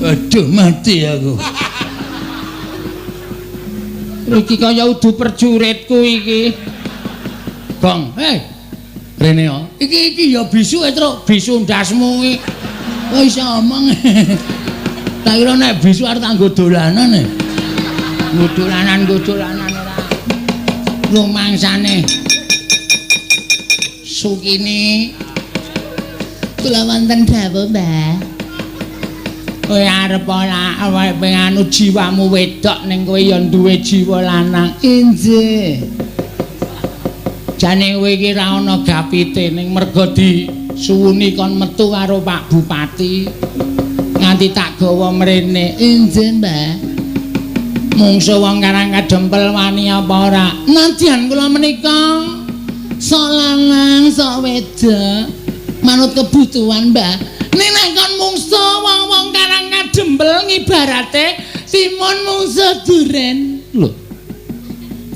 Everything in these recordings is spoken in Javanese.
Aduh mati aku. Iki kaya udu perjuritku iki. Gong, hei. Rene yo. Iki iki ya bisu e, Truk. Bisu ndasmu iki. Kok iso omong. Tak kira nek bisu arep tak nggo dolanan e. Nggo dolanan, nggo dolanan ora. Lumangsane. Sukini kula wonten dawuh, Mbah. Kowe arep ora awake nganu jiwamu wedok ning kowe ya duwe jiwa lanang. Injih. Jane kowe iki ora ana gapite ning merga disuwuni kon metu karo Pak Bupati. Nganti tak gawa mrene. Injih, Mbah. Mungsuh wong Karang Kadempel wani apa ora? Nadyan kula menika sok lanang, sok wedok, manut kebutuhan, Mbah. Ning nek kon mungsuh wong-wong Karang Kadempel ngibarate timun mungsuh duren. Lho.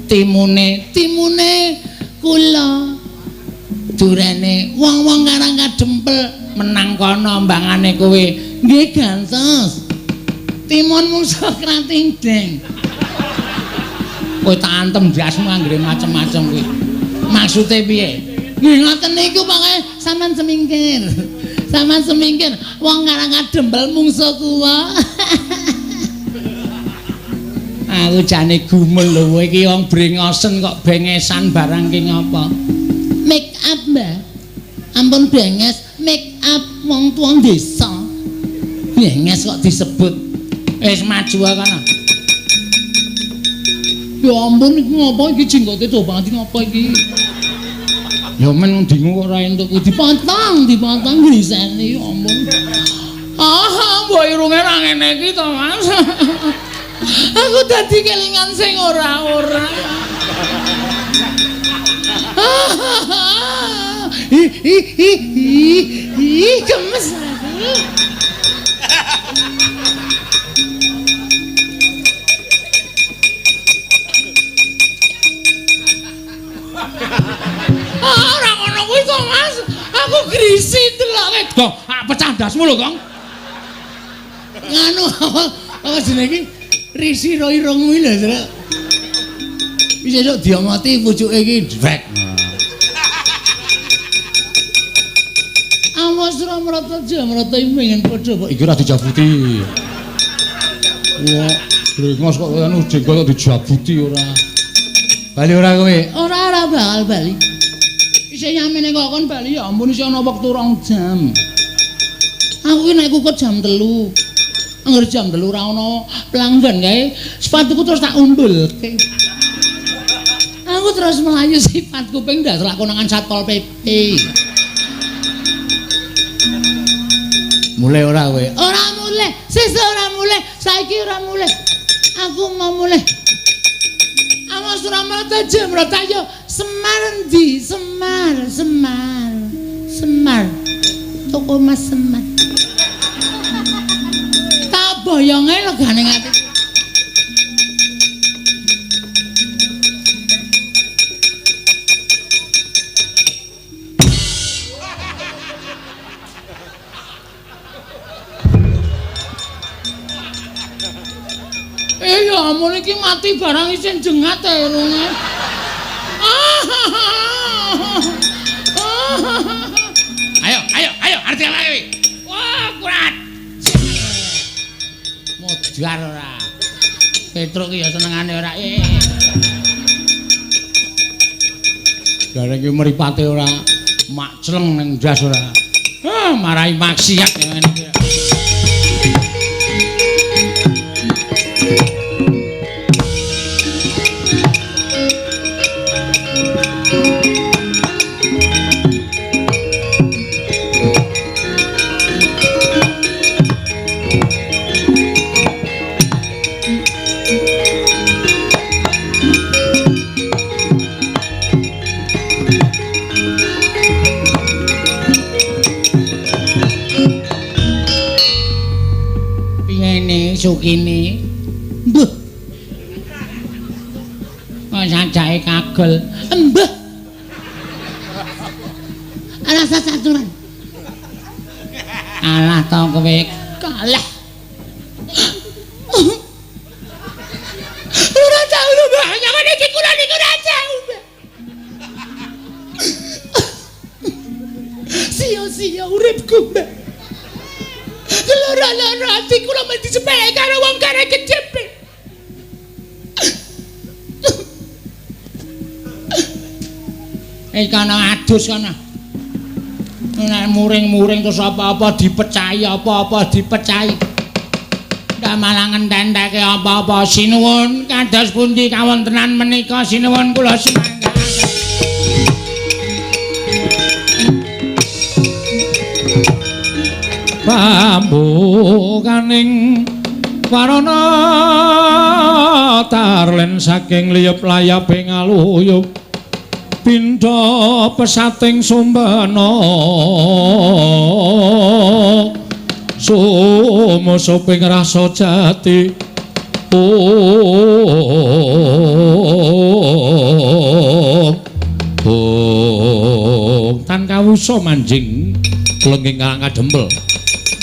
Timune, timune kula. Durene wong-wong Karang Kadempel menang kono mbangane kowe. Nggih gantos. Timun mungsuh krating deng. Kowe tak antem ndasmu anggere macem-macem kuwi. Maksude piye? Nggih ngoten niku pokoke sampean semingkir. Sampean semingkir wong Karang Kadempel mungsuh kula. Aku jane gumel lho kowe iki wong brengosen kok bengesan barang ki ngapa? Make up, Mbah. Ampun benges, make up wong tuwa desa. Benges kok disebut. Wis maju kono. Ya ampun iki ngapa iki jenggote do banget ngapa iki? Ya men dingu kok ora entuk dipotong, dipotong grisene ya ampun. Ah, mbok irunge ra ngene iki to, Mas. Aku dadi kelingan sing ora-ora. Ih ih ih ih gemes aku. Ora ngono kuwi to, Mas. Aku grisi deloke. Gong, pecah ndasmu lho, Gong. Nganu apa jenenge iki? Risi ro irung kuwi lho, Truk. Wis esuk diomoti pucuke iki dwek. Awas ora mrata jamrata iki pengen padha kok iki ora dijabuti. Wah, brengos kok anu jenggot kok dijabuti ora. Bali ora kowe? Ora ora bakal bali. Isih yamene kok kon bali ya ampun isih ana wektu 2 jam. Aku ki nek kukut jam 3. Angger jam 3 ora ana pelanggan kae, sepatuku terus tak umbulke. Aku terus mlayu sifat kuping ndas lak konangan Satpol PP. Mulai ora kowe? Ora mulai, sesuk ora mulai, saiki ora mulai. Aku mau mulai. Awas ora mrata jemrata yo Semar endi? Semar, Semar. Semar. Toko Mas Semar. Tak boyonge legane ati. Ya ampun iki mati barang isin jengat e irunge. Ayo, ayo, ayo, arti lagi. Wah, kurat. Modar ora. Petruk ki ya senengane ora. Gareng ki mripate ora mak cleng ning ndas ora. Ah, marai maksiat ngene iki. Sukini Mbah. Kok sajake kagel. Mbah. Rasa caturan. Alah to kowe kalah. Ora tau lho, Mbah. Jangan iki kula niku ora tau, Mbah. Sia-sia uripku, Mbah. Lara-lara ati kula mesti disepeleke karo wong kare kejepit. Iki ana adus kana. Nek muring-muring terus apa-apa dipecahi, apa-apa dipecahi. Ndak malah ngententeke apa-apa. Sinuwun kados pundi kawontenan menika sinuwun kula sumangga. Pambukaning warana tarlen saking liyup layape ngaluyup pindha pesating sumbana sumusuping rasa jati. Ong tan kawusa manjing lenging Karang Kadempel.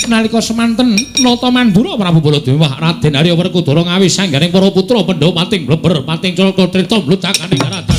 Nalika semanten nata mandura Prabu Baladewa Raden Arya Werkudara ngawis sangganing para putra Pandhawa pating bleber pating calaka trita bludakaning daratan.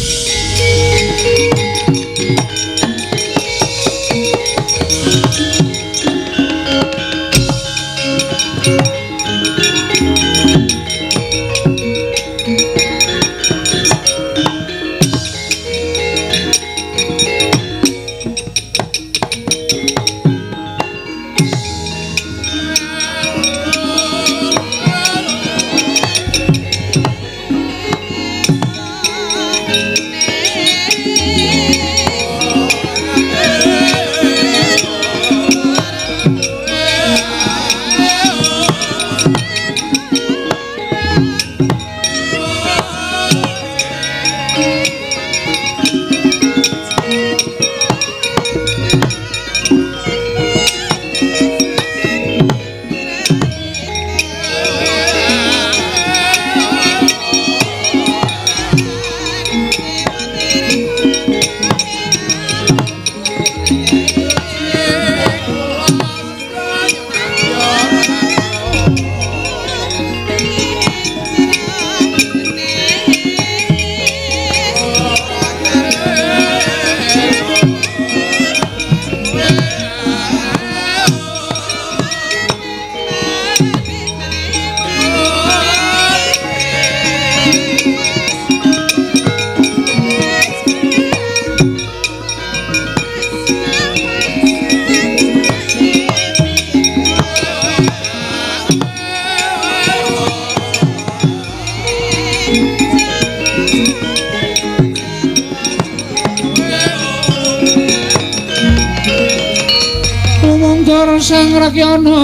Sang Rakyana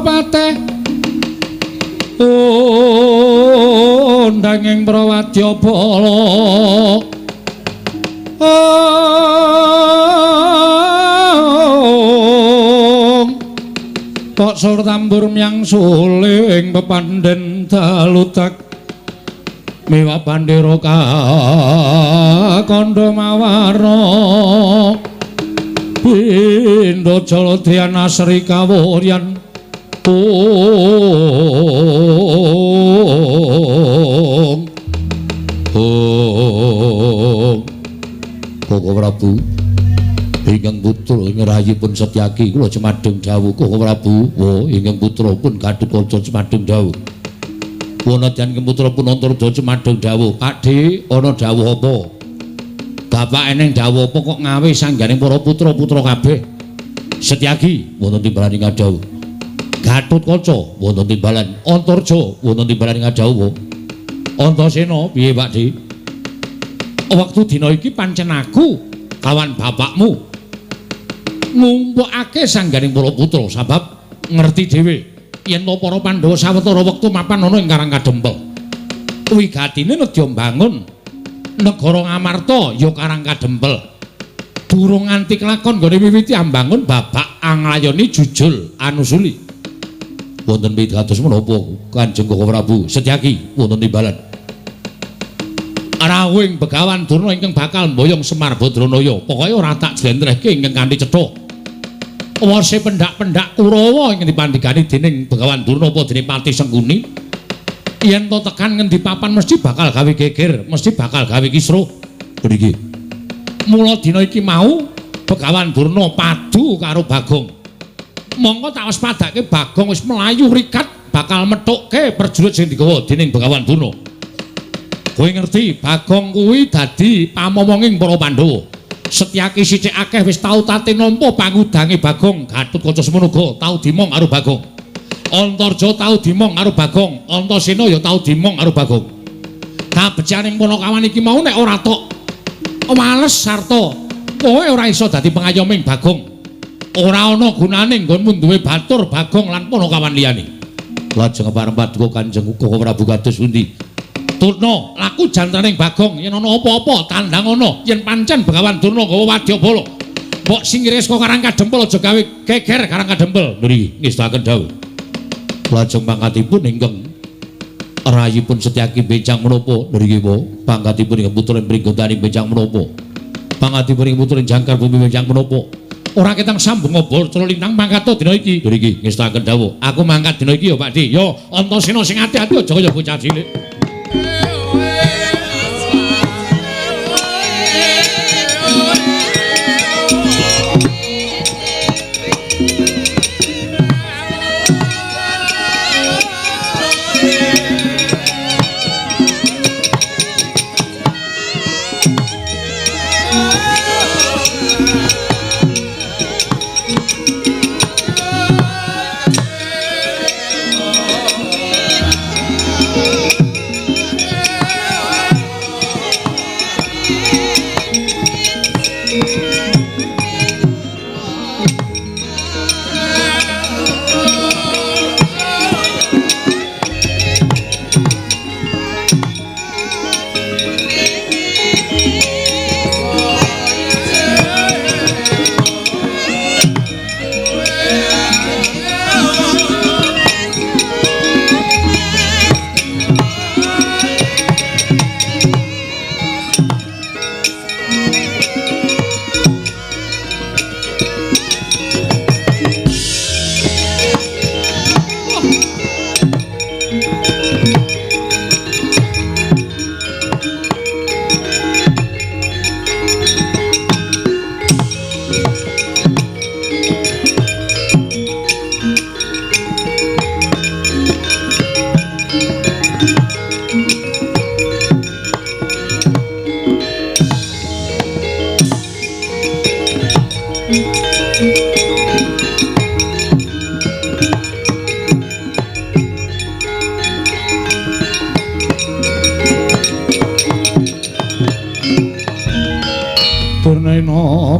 pateh undanging prawadya bala kok sur tambur myang suling pepandhen dalutak miwa bandera kandha mawarna pindha jaladyan asri kawuryan. Ong ong Koko Prabu ingkang putra ing rahayipun Setyaki kula cemadheng dawuh. Koko Prabu wa ingkang putra pun Gatotkaca cemadheng dawuh. Wanadyan ingkang putra pun Antarja cemadheng dawuh. Pakdhe ana dawuh apa? Bapak eneng dawuh apa kok ngawe sangganing para putra-putra kabeh? Setyaki wonten timbalan ing dawuh. Gatotkaca wonten timbalan, Antarja wonten timbalan ing dawuh. Antasena piye Pakdhe? Wektu dina iki pancen aku kawan bapakmu ngumpulake sangganing para putra sabab ngerti dhewe yen to para Pandhawa sawetara wektu mapan ana ing Karang Kadempel. Wigatine nedya mbangun negara Ngamarta ya Karang Kadempel. Durung nganti kelakon nggone wiwiti ambangun babak anglayoni jujul anusuli. Wonten pitados menapa Kanjeng Koko Prabu Setyaki wonten timbalan. Rawuhing Begawan Durna ingkang bakal mboyong Semar Badranaya. Pokoke ora tak jlentrehke ingkang kanthi cetha. Wase pendak-pendak Kurawa ing dipandhikani dening Begawan Durna apa dening Patih Sengkuni. Yen to tekan ngendi papan mesti bakal gawe geger, mesti bakal gawe kisruh. Mriki. Mula dina iki mau Begawan Durna padu karo Bagong. Mongko tak waspadake Bagong wis mlayu rikat bakal methukke prajurit sing digawa dening Begawan Durna. Kowe ngerti Bagong kuwi dadi pamomonging para Pandhawa. Setyaki sithik akeh wis tau tate nampa pangudange Bagong. Gatotkaca semono uga tau dimong karo Bagong. Antarja tau dimong karo Bagong, Antasena ya tau dimong karo Bagong. Kabecikaning Panakawan iki mau nek ora tok wales sarta kowe ora iso dadi pengayoming Bagong. Ora ana gunane nggonmu duwe batur Bagong lan Panakawan liyane. Lajeng pareng paduka Kanjeng Koko Prabu kados pundi? Durna, laku jantaning Bagong yen ana apa-apa tandang ana yen pancen Begawan Durna nggawa wadyabala. Mbok singkire saka Karang Kadempel aja gawe geger Karang Kadempel. Nggih, ngestakaken dawuh. Lajeng pangkatipun ingkang rayipun Setyaki benjang menapa? Nggih, Pak. Pangkatipun ingkang putra Pringgondani benjang menapa? Pangkatipun ingkang putra Jangkar Bumi benjang menapa? Ora ketang sambung obor cela lintang mangkat dina iki. Nggih, ngestakaken dawuh. Aku mangkat dina iki ya, Pak Di. Ya, Antasena sing ati-ati aja kaya bocah cilik.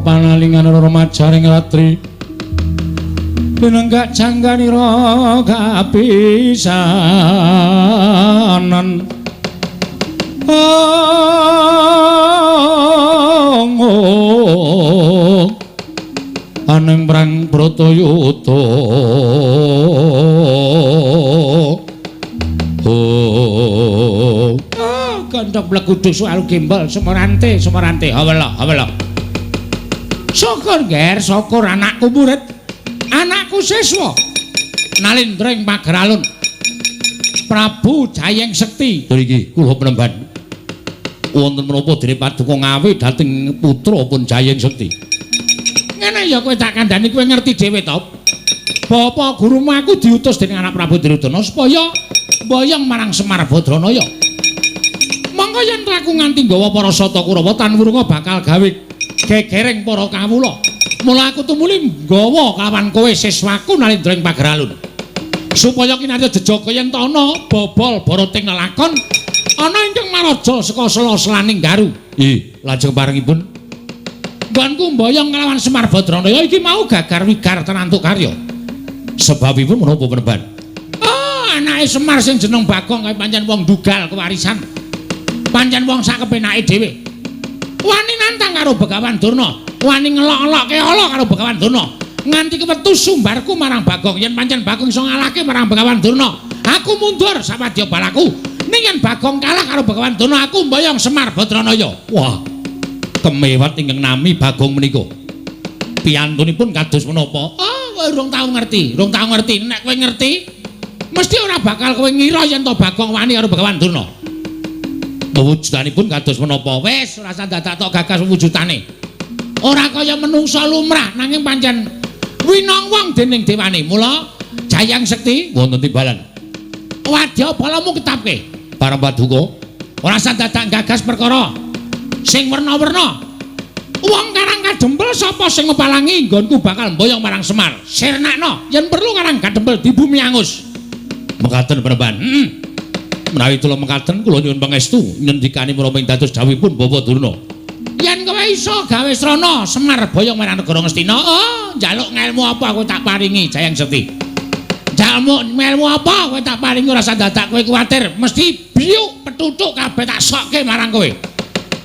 Panalingan remajaring ratri pinenggak jangganira kapisanan aneng prang Bratayuda. Oh, gondok mlegudu soal gembel semorante semorante hawela hawela. Syukur ger, syukur anakku murid, anakku siswa nalindra ing Pageralun Prabu Jayeng Sekti. Niki kula penemban wonten menapa dene paduka ngawe dhateng putra pun Jayeng Sekti. Ngene ya kowe tak kandhani, kowe ngerti dhewe to. Bapak gurumu aku diutus dening anak Prabu Duryudana supaya mboyong marang Semar Badranaya. Monggo yen aku nganti nggawa para sata Kurawa tan wurunga bakal gawe gegereng para kawula. Mula aku tumuli nggawa kawan kowe siswaku nalindra ing Pageralun. Supaya kinarya jejaga yen ta ana bobol barating lelakon ana ingkang maraja saka sela-selaning garu. Nggih, lajeng parengipun nggonku mboyong kalawan Semar Badranaya iki mau gagar wigar tenantuk karya. Sebabipun menapa penemban? Oh, anake Semar sing jeneng Bagong kae pancen wong dugal kewarisan. Pancen wong sak kepenake dhewe. Wani nantang karo Begawan Durna, wani ngelok-elokke ala karo Begawan Durna. Nganti kewetu sumbarku marang Bagong, yen pancen Bagong iso ngalahke marang Begawan Durna, aku mundur sawadya balaku. Ning yen Bagong kalah karo Begawan Durna, aku mboyong Semar Badranaya. Wah, kemewat ingkang nami Bagong menika. Piyantunipun kados menapa? Oh, kowe urung tau ngerti, urung tau ngerti. Nek kowe ngerti, mesti ora bakal kowe ngira yen to Bagong wani karo Begawan Durna. Wujudanipun kados menapa? Wis ora usah dadak tok gagas wujudane. Ora kaya menungsa lumrah nanging pancen winong wong dening dewane. Mula Jayang Sekti wonten timbalan. Wadya balamu ketapke. Para paduka, ora usah dadak gagas perkara sing werna-werna. Wong Karang Kadempel sapa sing ngepalangi nggonku bakal mboyong marang Semar. Sirnakno yen perlu Karang Kadempel dibumi angus. Mekaten Panembahan. Heeh. Menawi kula mekaten kula nyuwun pangestu ngendikane menapa ing dados dawuhipun Bapak Durna. Yen kowe iso gawe srana Semar boyong marang negara Ngastina, oh njaluk ngelmu apa aku tak paringi Jayang Sekti. Njaluk ngelmu apa kowe tak paringi ora usah dadak kowe kuwatir, mesti biuk petutuk kabeh tak sokke marang kowe.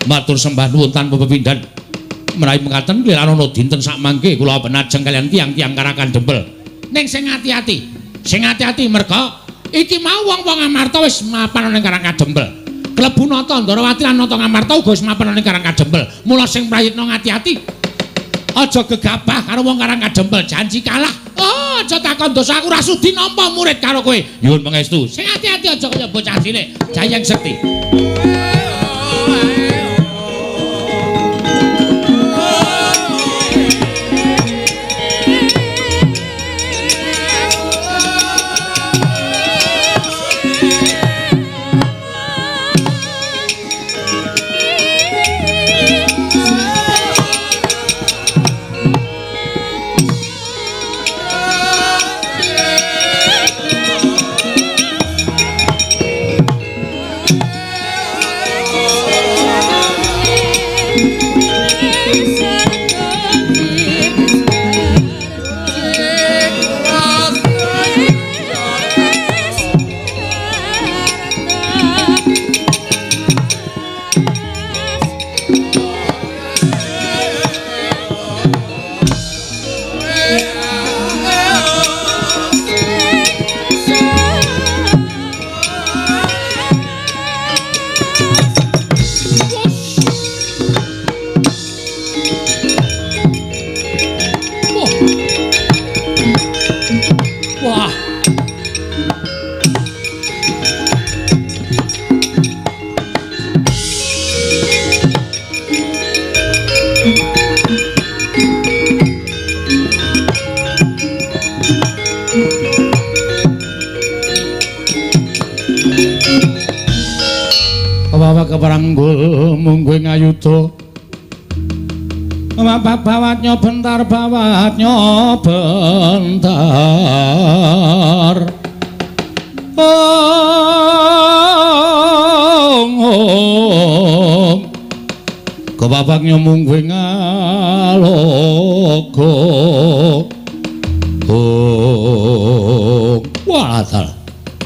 Matur sembah nuwun tanpa pepindhan. Menawi mekaten kliranana dinten sakmangke kula penajeng kaliyan tiyang-tiyang Karang Kadempel. Ning sing ati-ati, sing ati-ati merga iki mau wong-wong Amarta wis mapan ning Karang Kadempel. Klebu Nata Ndorowati lan Nata Ngamarta uga wis mapan ning Karang Kadempel. Mula sing prayitna ati-ati. Aja gegabah karo wong Karang Kadempel, janji kalah. Oh, aja takon dosa aku ora sudi nampa murid karo kowe. Nyuwun pangestu. Sing ati-ati aja kaya bocah cilik. Jayang Sekti. Keparanggul mungguing ayuda bawatnya bentar bawatnya bentar ong ong kebabaknya mungguing alogo ong. Wah,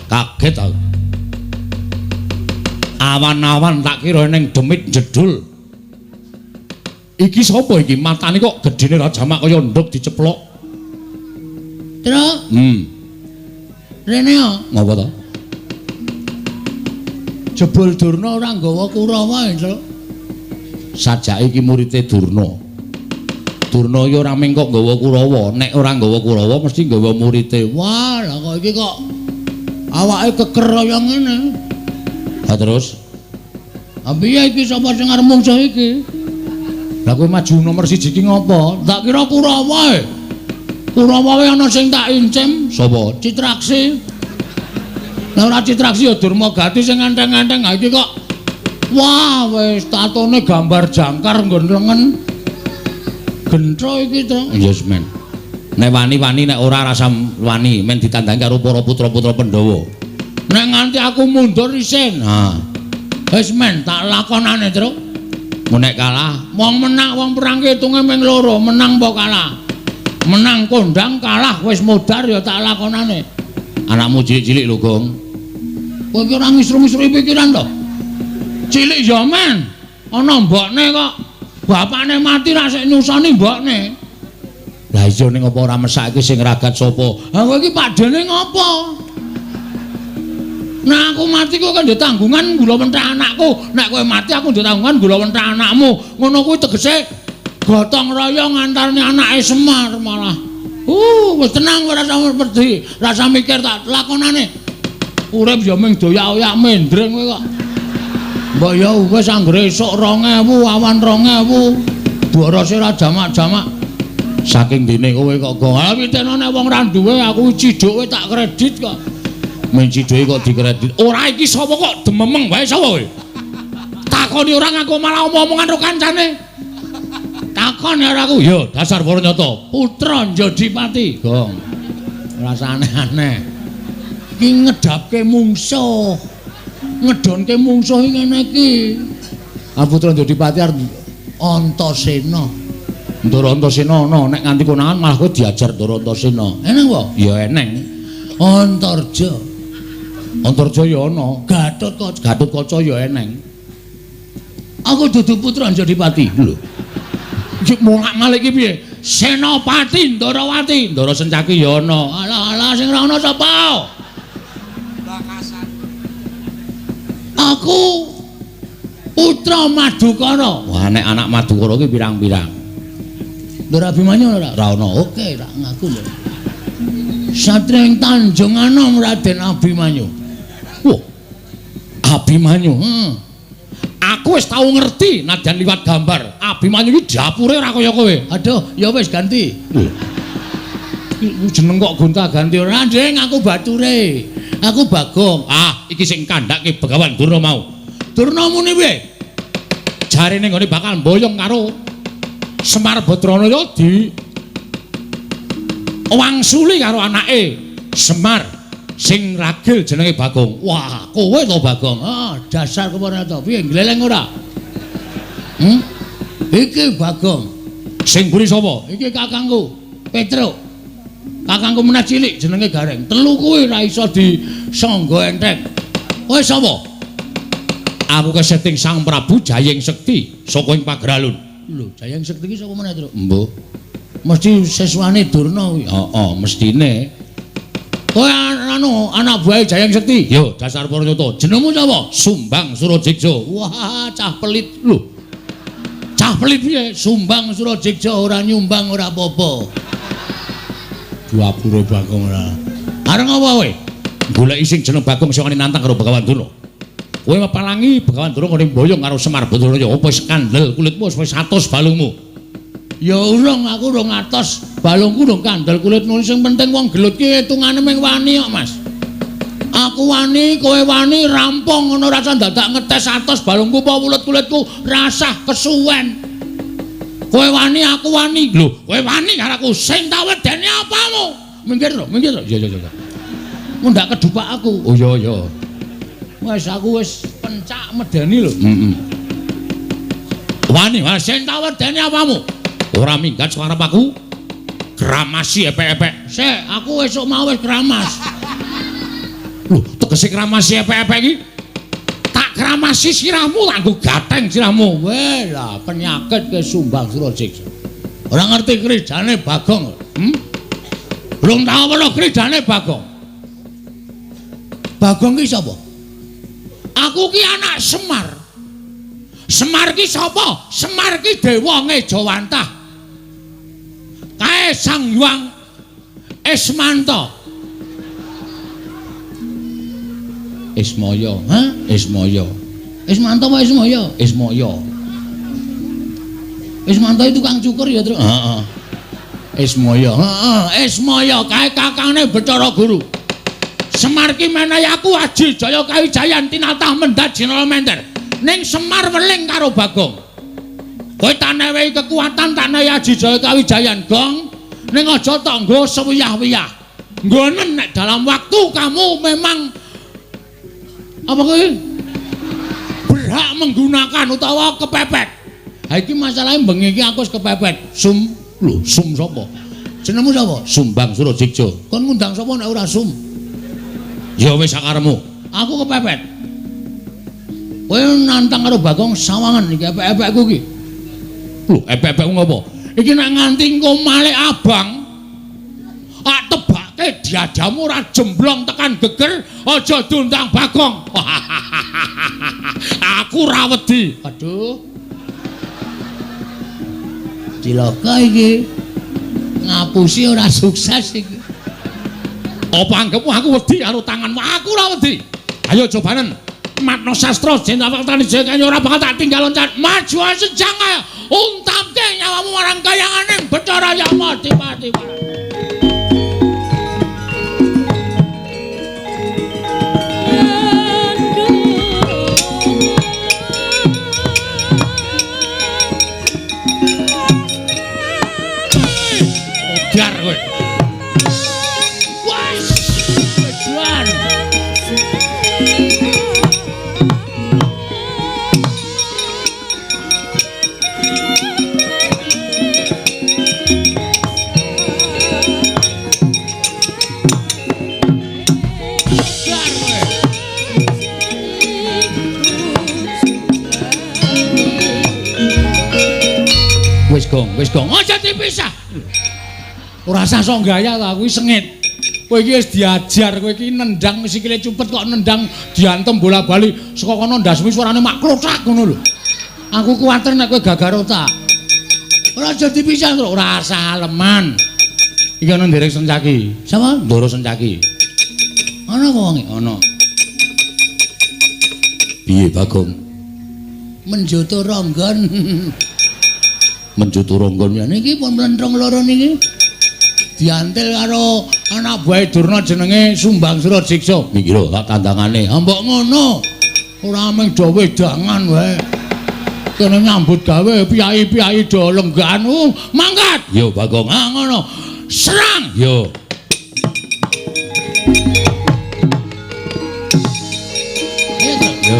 kaget aku. Awan-awan tak kira ning demit jedul. Iki sapa iki? Matane kok gedene ra jamak kaya nduk diceplok. Truk. Rene yo. Ngapa to? Jebul Durna ora nggawa Kurawa, Truk. Sajake iki murite Durna. Durna iki ora mung kok nggawa Kurawa, nek ora nggawa Kurawa mesti nggawa murite. Wah, lah kok iki kok awake keker kaya ngene. Lah terus? Ha piye iki sapa sing arep mungsuh iki? Lah kowe maju nomor 1 iki ngopo? Tak kira Kurawa e. Kurawa wae ana sing tak incim. Sapa? Citraksi. Lah ora Citraksi ya Durmagati sing enteng-enteng. Ha iki kok wah wis tatone gambar jangkar nggon lengen. Gentro iki to. Yes men. Nek wani-wani nek ora rasa wani men ditandangi karo para putra-putra Pandhawa. Nek nganti aku mundur isin. Ha. Wis men tak lakonane, Truk. Mun nek kalah, wong menang wong perang ki hitunge ming loro, menang apa kalah. Menang kondang, kalah wis modar ya tak lakonane. Anakmu cilik-cilik lho, Gong. Kowe iki ora ngisru-ngisru pikiran to? Cilik ya men. Ana mbokne kok. Bapakne mati ra sik nyusoni mbokne. Lah iya ning apa ora mesake sing ragat sapa? Ha kowe iki pakdene ngopo? Nah aku mati kowe kan ndek tanggungan gula mentah anakku. Nek kowe mati aku ndek tanggungan gula mentah anakmu. Ngono kuwi tegese gotong royong antarane anake Semar malah. Wis tenang ora usah wedi, rasa mikir tak lakonane. Urip ya ming doyak-oyak mendreng kowe kok. Mbok ya wis anggere esuk 2000, awan 2000. Borose ora jamak-jamak. Saking dene kowe kok gong. Ah pitene nek wong ra duwe aku cidhuke tak kredit kok. Men cidhuke kok dikredit. Ora iki sapa kok dememeng wae sapa kowe? Takoni ora ngaku malah omong-omongan karo kancane. Takon karo aku. Ya dasar Waranyata, putra Njodipati. Gong. Ora aneh-aneh. Iki ngedapke mungsuh. Ngedonke mungsuh iki ngene iki. Ah putra Njodipati arep Antasena. Ndara Antasena ana nek nganti konangan malah kowe diajar Ndara Antasena. Eneng apa? Ya eneng. Antarja. Antarja ya ana. Gatotkaca. Gatotkaca ya eneng. Aku dudu putra Njodipati. Lho. Iki molak-malik iki piye? Senopati Ndarawati, Ndara Sencaki ya ana. Alah alah sing ora ana sapa? Bakasan. Aku putra Madukara. Wah nek anak Madukara ki pirang-pirang. Ndara Abimanyu ora? Ora ana. Oke, tak ngaku lho. Satria ing Tanjung Anom Raden Abimanyu. Wah. Abimanyu. Heeh. Aku wis tau ngerti nadyan liwat gambar. Abimanyu iki dapure ora kaya kowe. Aduh, ya wis ganti. Lho. Jeneng kok gonta-ganti ora, Ndeng, aku bature. Aku Bagong. Ah, iki sing kandhake Begawan Durna mau. Durna muni piye? Jarene nggone bakal mboyong karo Semar Badranaya di wangsuli karo anake Semar sing ragil jenenge Bagong. Wah, kowe to Bagong. Ah, dasar kepara to. Piye gleleng ora? Iki Bagong. Sing mburi sapa? Iki kakangku, Petruk. Kakangku meneh cilik jenenge Gareng. Telu kuwi ora iso disangga enteng. Kowe sapa? Aku keseting Sang Prabu Jayeng Sekti saka ing Pageralun. Lho, Jayeng Sekti iki saka meneh, Truk? Mbuh. Mesti siswane Durna kuwi. Heeh, mestine. Kowe anu anak buahe Jayeng Sekti? Yo, dasar Paranyata. Jenengmu sapa? Sumbang Surajeksa. Wah, cah pelit. Lho. Cah pelit piye? Sumbang Surajeksa ora nyumbang ora apa-apa. Dapure Bagong ora. Areng apa kowe? Goleki sing jeneng Bagong sing wani nantang karo Begawan Durna. Kowe mepalangi Begawan Durna ngene mboyong karo Semar Badranaya. Apa wis kandel kulitmu wis 100 balungmu? Ya urung, aku urung atos. Balungku urung kandel kulitmu. Sing penting wong gelut ki hitungane mung wani kok, Mas. Aku wani, kowe wani, rampung ngono rasa dadak ngetes atos balungku apa wulet-kulitku rasah kesuwen. Kowe wani, aku wani. Lho, kowe wani karo aku. Sing tak wedeni apamu? Minggir to, minggir to. Iya, iya, iya. Mundak kedupak aku. Oh iya, iya. Wis aku wis pencak medeni lho. Heeh. Wani, wah sing tak wedeni apamu? Ora minggat suara aku. Kramasi epek-epek. Sik, aku esuk mau wis kramas. Lho, tegese kramasi epek-epek iki? Tak kramasi sirahmu, tak nggo gateng sirahmu. Weh lah, penyakit ke Sumbang Surajeksa. Ora ngerti krijane Bagong. Belum tau weruh krijane Bagong. Bagong ki sapa? Aku ki anak Semar. Semar ki sapa? Semar ki dewa ngejawantah. Kae Sang Hyang Ismanta. Ismaya, ha? Ismaya. Ismanta apa Ismaya? Ismaya. Ismanta itu tukang cukur ya, Truk? Heeh. Ismaya. Heeh, Ismaya kae kakangne Bathara Guru. Semar ki menehi aku aji jaya kawijayan tinatah mendhat jinala menter. Ning Semar weling karo Bagong. Kowe tak newehi kekuatan, tak newehi aji jaya kawijayan, Gong. Ning aja tok nggo sewiyah-wiyah. Nggonen nek dalam waktu kamu memang apa kuwi? Berhak menggunakan utawa kepepet. Ha iki masalahe bengi iki aku wis kepepet. Sum, lho, sum sapa? Jenengmu sapa? Sumbang Surajeksa. Kon ngundang sapa nek ora sum? Ya wis sakaremu. Aku kepepet. Kowe nantang karo Bagong sawangan iki epek-epekku iki. Lho, epek-epekku ngopo? Iki nek nganti engko malik abang, tak tebake diadamu ora jemblong tekan geger, aja diundang Bagong. Aku ora wedi. Aduh. Cilaka iki. Ngapusi ora sukses iki. Apa anggepmu aku wedi karo tanganmu? Aku ora wedi. Ayo cobanen. Matno sastra jeneng tani jaya ora bakal tak tinggal loncat. Maju sejang ayo. Untamke nyawamu marang kayanganing Bathara Yama Dipati. Modar kowe. Wes, wedan. Modar kowe. Wis gong, aja dipisah. Ora usah sok gaya ta, kuwi sengit. Kowe iki wis diajar, kowe iki nendang sikile cupet kok nendang diantem bola-bali saka kono ndasmu suarane mak klothak ngono lho. Aku kuwatir nek kowe gagar otak. Ora aja dipisah, Truk. Ora usah aleman. Iki ana nderek Sencaki. Sapa? Ndoro Sencaki. Ana apa wonge? Ana. Piye, Bagong? Menjoto ronggon. Menjoto ronggon ya niki pun mlentrung loro niki. Diantil karo anak buahe Durna jenenge Sumbang Surajiksa. Niki lho tak tandangane. Ha mbok ngono. Ora mung do wedangan wae. Kene nyambut gawe piyai-piyai do lenggahan. Mangkat. Yo Bagong. Ha ngono. Serang. Yo. Yo.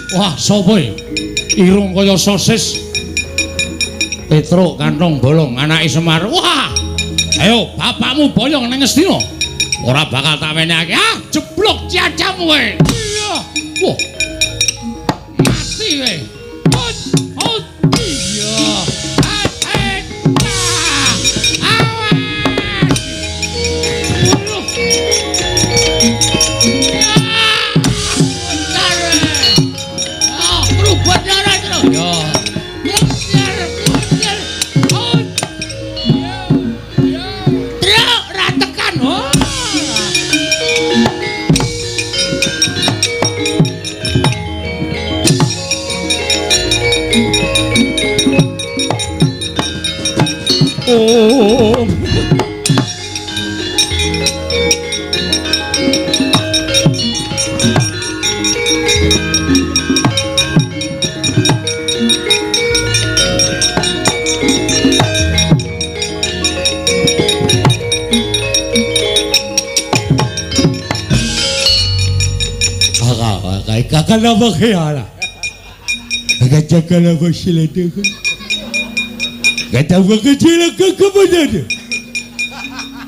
Wah, sapa iki? Irung kaya sosis. Petruk kantong bolong anake Semar. Wah. Ayo bapakmu boyong nang Ngastina. Ora bakal tak wenehake. Ah, jeblok ciacamu kowe. Iya. Wah. Mati kowe. Hot, hot. Iya.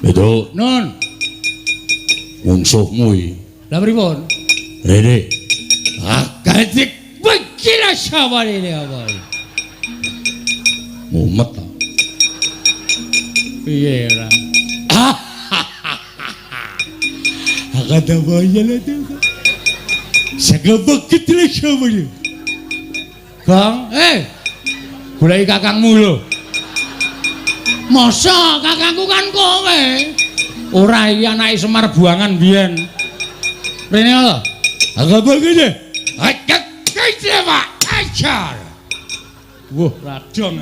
Itu Nun, mungsuhmu iki. Lah pripun? Rene. Akadik bekira saware apa? Mumet ta. Piye ora? Gong, goleki kakangmu lho. Masa kakangku kan kowe? Ora, iki anake Semar buangan biyen. Rene lho. Wah, radong.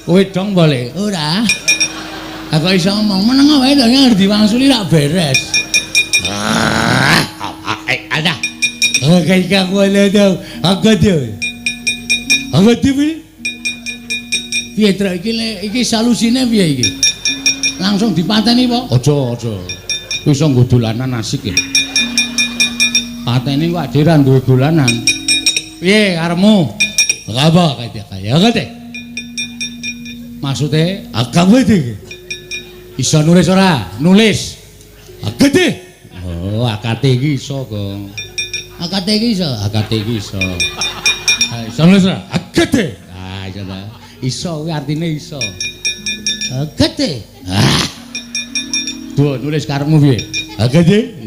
Kowe dong boleh? Ora. Aku iso ngomong meneng wae to ngerti diwangsuli rak beres. Ada. Piye truk iki iki solusine piye iki? Langsung dipateni apa? Aja, aja. Iso nggo dolanan asik ya. Pateni kok dhewe ra duwe dolanan. Piye karepmu? Apa kaya kate? Maksude Akamu iki. Iso nulis ora? Nulis. Akate. Oh, akate iki iso, Gong. Akate iki iso, akate iki iso. Iso nulis ora? Akate. Ah, iso ta. Iso kuwi artine iso. Akate. Ah. Duh, nulis karepmu piye? Akate.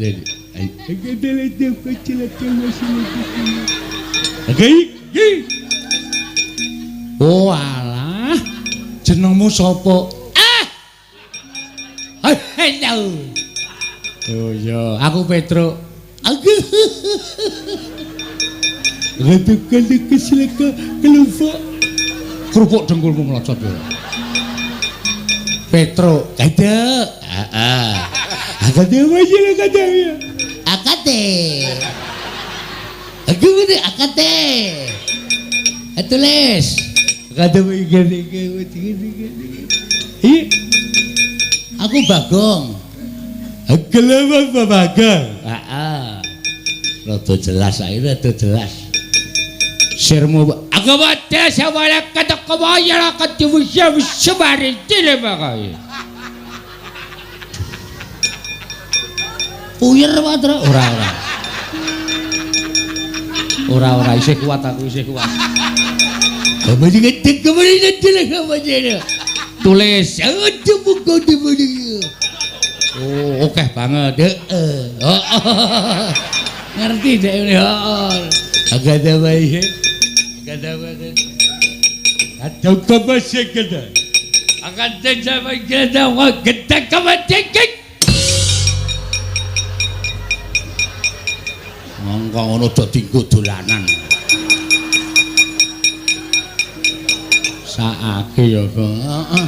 Oh alah. Jenengmu sapa? Ah. Hello. Oh iya, aku Petruk. Aku. Kerupuk dengkulmu mlocot ya. Petruk, Kada. Heeh. Akate wae kada ya. Akate. Aku ngene akate. Tulis. Kada wae gede. Iya. Aku Bagong. Kelewat Bagong. Heeh. Rada jelas ae, rada jelas. Sirmu aku wae sawala kata kawaya kata wis sebare dile bae. Puyer wae, Truk. Ora ora. Ora ora isih kuat aku isih kuat. Tulis. Oh, oke banget. Heeh. Ngerti dek ini. Heeh. Agak wae. Agak wae. Atau kebasek kada. Akan terjadi kada wa gedak kematikan. Mongko ngono do dinggo dolanan. Saake ya, heeh.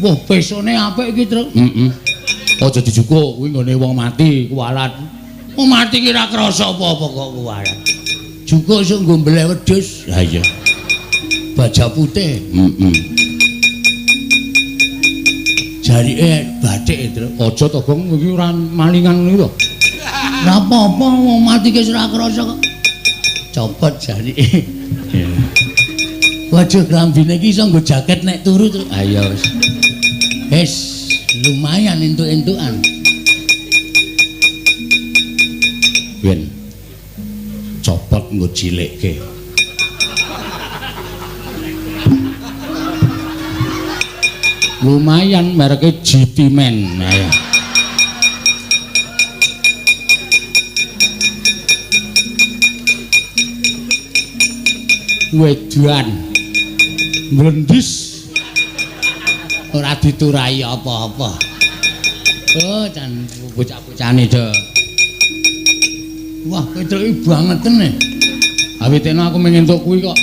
Wah, pesone apik iki, Truk. Heeh. Aja dijukuk kuwi nggone wong mati kuwalat. Wong mati ki ora krasa apa-apa kok kuwaran. Juga iso nggo mbeleh wedhus. Ha iya. Baja putih. Heeh. Jarike bathik, Truk. Aja to, Gong, iki ora malingan ngono to. Ora apa-apa wong mati ki ora krasa kok. Copot jarike. Waduh, klambine iki iso nggo jaket nek turu, Truk. Ha iya wis. Wis, lumayan entuk-entukan. Ben copot nggo cilikke. Lumayan mereke GT Man. Ayo. Wedan mlendis ora diturai apa-apa. Oh, jan bocah-bocahane do. Wah, Petruk iki bangeten e. Awitene aku mung entuk kuwi kok.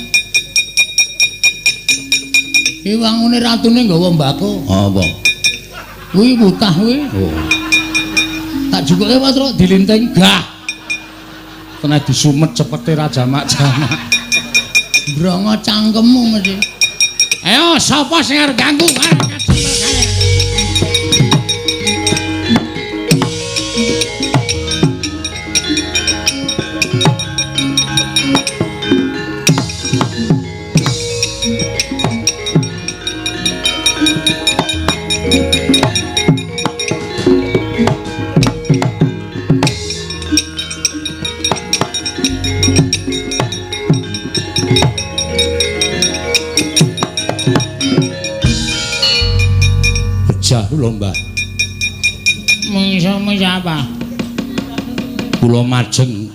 Iki wangune ratune nggawa mbako. Apa? Kuwi mutah kuwi. Oh. Tak jukuke apa, Truk? Dilinting. Gah. Kena disumet cepete ra jamak-jamak. Brongo cangkemmu mesti. Ayo, sapa sing arep ganggu? Pejah kula, Mbah. Mungsuhmu sapa? Kula majeng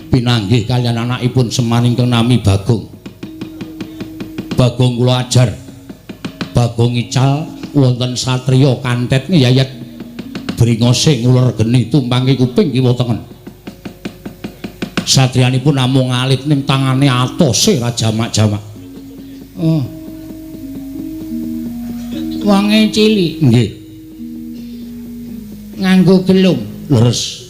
pinanggih kaliyan anakipun Semar ingkang nami Bagong. Bagong kula ajar. Bagong ical wonten satriya kantet ngeyayat bringose nguler geni tumpangi kuping kiwa tengen. Satriyanipun namung alit ning tangane atose ra jamak-jamak. Oh. Wonge cilik. Nggih. Nganggo gelung. Leres.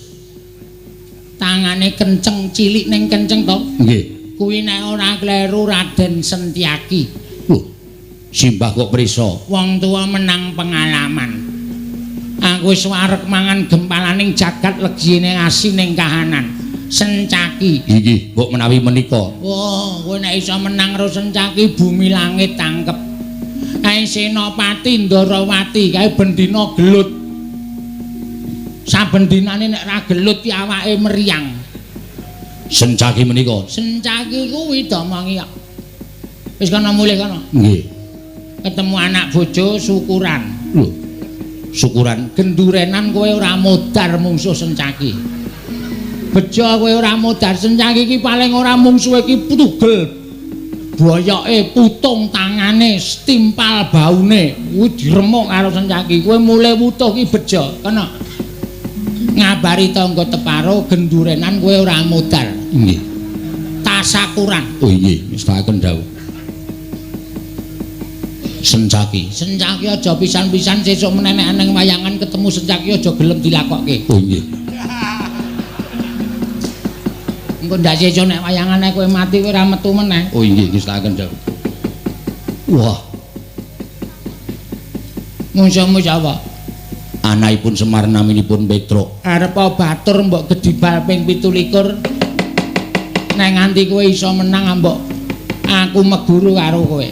Tangane kenceng, cilik ning kenceng to? Nggih. Kuwi nek ora kleru Raden Sentyaki. Lho, simbah kok prisa? Wong tuwa menang pengalaman. Aku wis wareg mangan gempalaning jagat legine asining kahanan. Sencaki. Inggih, mbok menawi menika. Wah, kowe nek iso menang karo Sencaki bumi langit tangkep. Kae Senopati Ndarawati kae bendina gelut. Saben dinane nek ra gelut ki awake meriang. Sencaki menika. Sencaki kuwi domongi kok. Wis kono mulih kono. Nggih. Ketemu anak bojo syukuran. Lho. Syukuran gendurenan kowe ora modar mungsuh Sencaki. Bejo kowe ora modar Sencaki iki paling ora mungsuhe iki tugel. Boyoke putung tangane, stimpal baune, kuwi diremuk karo Sencaki. Kowe mulih wutuh ki bejo, kono. Ngabari tangga teparo gendurenan kowe ora modar. Nggih. Tasakuran. Oh nggih, mestakaken dawuh. Sencaki. Sencaki aja pisan-pisan sesuk menenek nang wayangan ketemu Sencaki aja gelem dilakokke. Oh nggih. Engko ndak sesuk nek wayangane kowe mati kowe ora metu meneh. Oh nggih, ngestakaken dawuh. Wah. Mungsuhmu sapa? Anakipun Semar naminipun Petruk. Arep batur mbok gedibal ping 27. Nek nganti kowe iso menang mbok aku meguru karo kowe.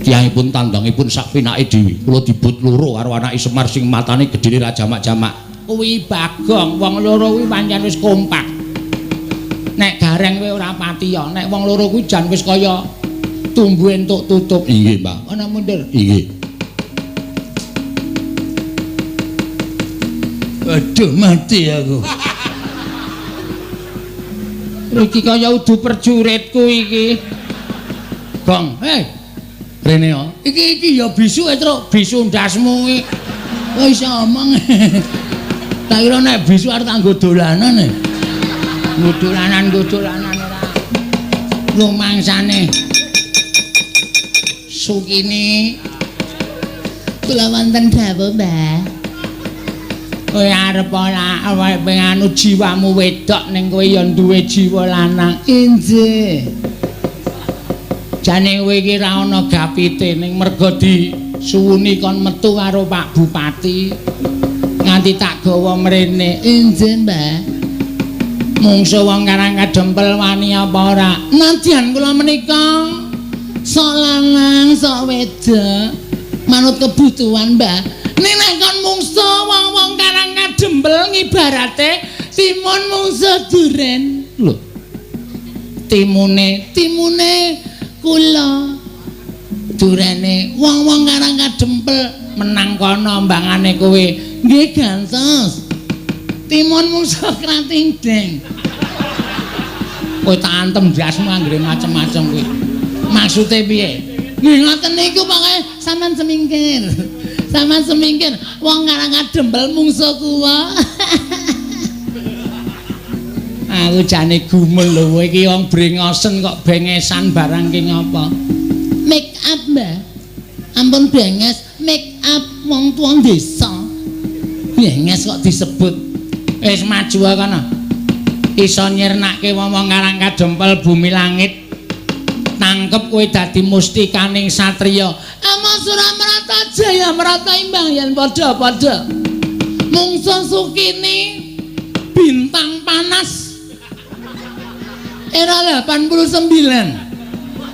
Tiyangipun tandangipun sak pinake dhewe. Kula dibut loro karo anake Semar sing matane gedhene ra jamak-jamak. Kuwi Bagong, wong loro kuwi pancen wis kompak. Nek gareng kowe ora patiya, nek wong loro kuwi jan wis kaya tumbu entuk tutup. Inggih, Mbah. Ana mundur. Inggih. Aduh, mati aku. Iki kaya udu perjuritku iki. Gong, hei. Rene yo. Iki iki ya bisu e, Truk. Bisu ndasmu iki. Wah, iso omong. Tak kira nek bisu arep tak nggo dolanan e. Nggo dolanan ora. Lumangsane. Sukini kula wonten dawuh, Mbah. Kowe arep ora awake anu jiwamu wedok ning kowe ya duwe jiwa lanang. Injih. Jane kowe iki ora ana gapite ning merga disuwuni kon metu karo Pak Bupati. Nganti tak gawa mrene. Injih, Mbah. Mungsu wong Karang Kadempel wani apa ora? Nadyan kula menika sok lanang, sok wedok, manut kebutuhan, Mbah. Ning nek kon mungsu wong-wong Karang Kadempel ngibarate timun mungsu duren. Lho. Timune, timune kula. Durene wong-wong Karang Kadempel menang kono mbangane kowe. Nggih gantos. Timun mungsu krating deng. Kowe tak antem ndasmu anggere macem-macem kowe. Maksude piye? Nggih ngoten niku pokoke sampean semingkir. Sampean semingkir wong Karang Kadempel mungsu kuwa. Aku jane gumel lho kowe iki wong brengosen kok bengesan barang ki ngapa? Make up, Mbah. Ampun benges, make up wong tuwa desa. Benges kok disebut. Wis maju kono. Iso nyirnake wong-wong Karang Kadempel bumi langit. Tangkep kowe dadi mustikaning satriya. Ama Suramrata Jaya Mrata imbang yen padha-padha. Mungsu Sukini bintang panas era 89.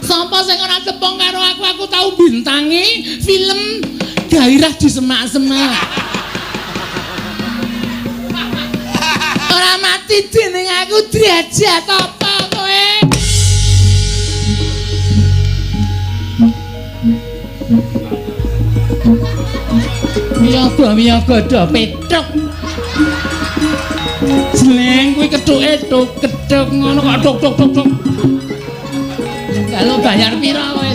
Sapa sing ora tepung karo aku, aku tau bintangi film Gairah di Semak-semak. Ora mati dening aku derajat apa kowe? Miyaga-miyaga do petruk. Jleng kuwi kethuke tuk kethuk ngono kok tuk tuk tuk tuk. Kalau bayar pira kowe?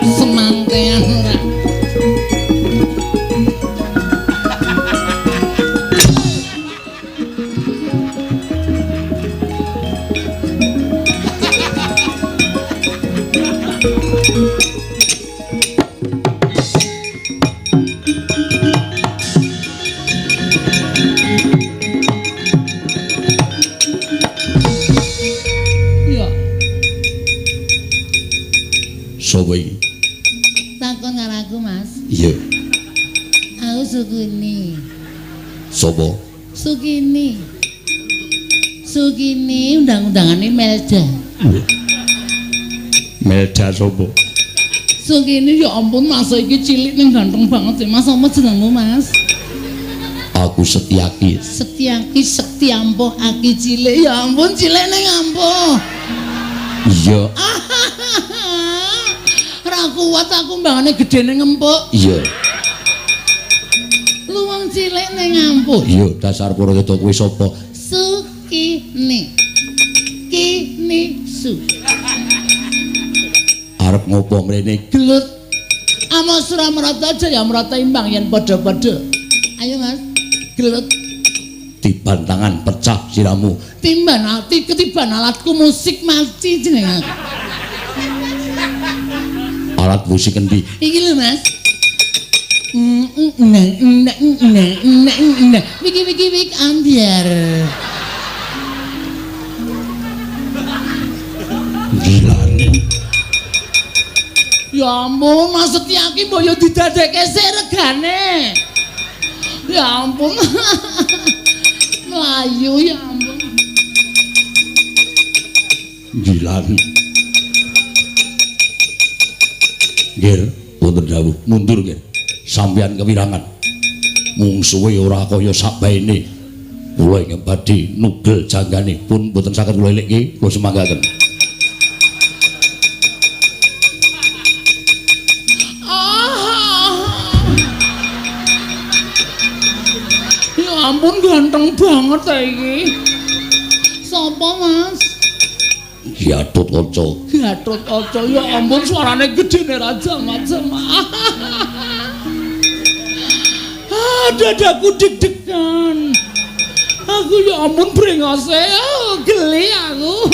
Semangkean ora. Sapa iki? Takon karo aku, Mas. Iya. Aku Sukini. Sapa? Sukini. Sukini undang-undangane Melda. Melda sapa? Sukini ya ampun Mas iki cilik ning ganteng banget sih Mas. Apa jenengmu, Mas? Aku Setyaki. Setyaki sekti ampuh aki cilik. Ya ampun cilik ning ampuh. Iya. Ora kuat aku mbangane gedene ngempuk. Iya. Lu wong cilik ning ampuh. Iya, dasar Purwada kowe sapa? Sukini. Kini su. Arep ngopo mrene? Gelut. Ama Suramrata Jaya Mrata imbang yen padha-padha. Ayo Mas, gelut. Tiban tangan pecah siramu. Timban ati ketiban alatku musik mati jeneng aku. Alat musik endi? Iki lho Mas. Wiki wiki wik ambiar. Gilane. Ya ampun, Mas Setyaki mbok yo didadekke sik regane. Ya ampun. Mlayu ya ampun. Gilane. Nggih, wonten dawuh mundur nggih. Sampeyan kewirangan. Mungsuhe ora kaya sakbaene. Kula ingkang badhe nugel janggane pun mboten saged kula elikke, kula semanggaken. Ya ampun ganteng banget ta iki. Sapa, Mas? Gatot Kaca. Gatot Kaca ya ampun suarane gedene raja macem. Ah, dadaku deg-degan. Aku ya ampun brengose, oh, geli aku.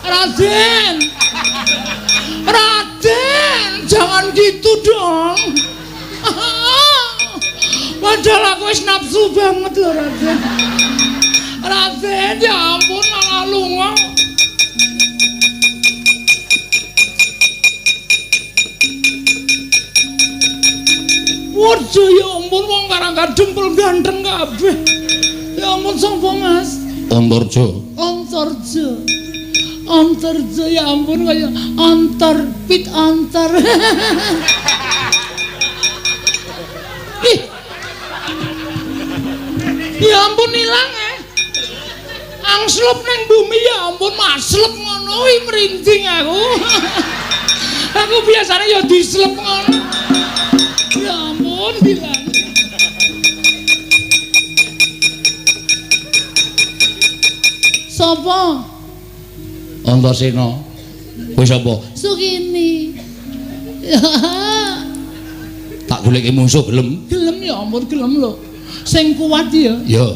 Raden. Raden. Jangan gitu dong. Padahal aku wis nafsu banget lho, Raden. Raden, ya ampun malah lunga. Waduh, ya ampun wong Karangkadempel ganteng kabeh. Ya ampun sapa, Mas? Antarja. Antarja. Antarja ya ampun kaya antar pit antar. Ih. Ya ampun ilang eh. Angslup ning bumi ya ampun maslep ngono kuwi merinding aku. Aku biasanya ya dislep ngono. Ya ampun bilang. Sopo? Antasena. Kowe sapa? Sukini. Tak goleki mungsuh gelem. Gelem ya ampun gelem lho. Sing kuat ya. Ya.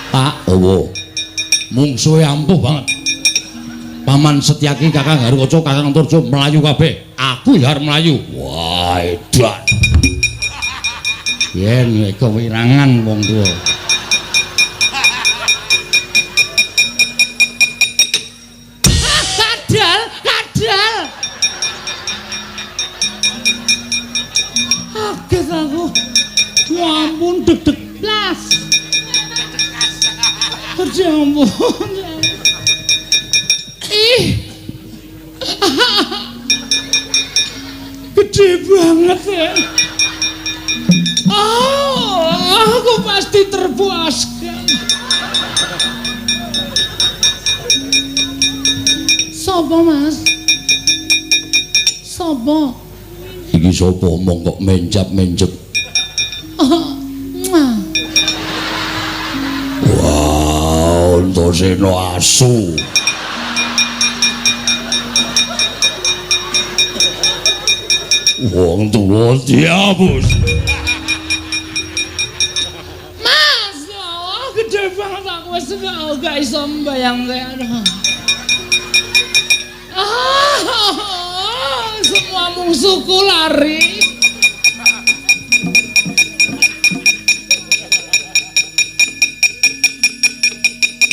Pak Owo. Mungsuhe ampuh banget. Paman Setyaki, Kakang Garukaca, Kakang Antarja mlayu kabeh. Aku ya arep mlayu. Wah, edan. Yen kewirangan wong tuwa. Kadal, kadal. Kaget aku. Ya ampun deg-deg blas. Ya ampun. Ih. Gede banget ya. Oh, aku pasti terpuaskan. Sopo, Mas? Sopo? Iki sapa omong kok menjap-menjep? Oh, muah. Wah, Antasena asu. Wong tuwa diapus. Mas, oh, gede banget aku wis gak iso mbayangke. Aduh. Ah, semua musuhku lari.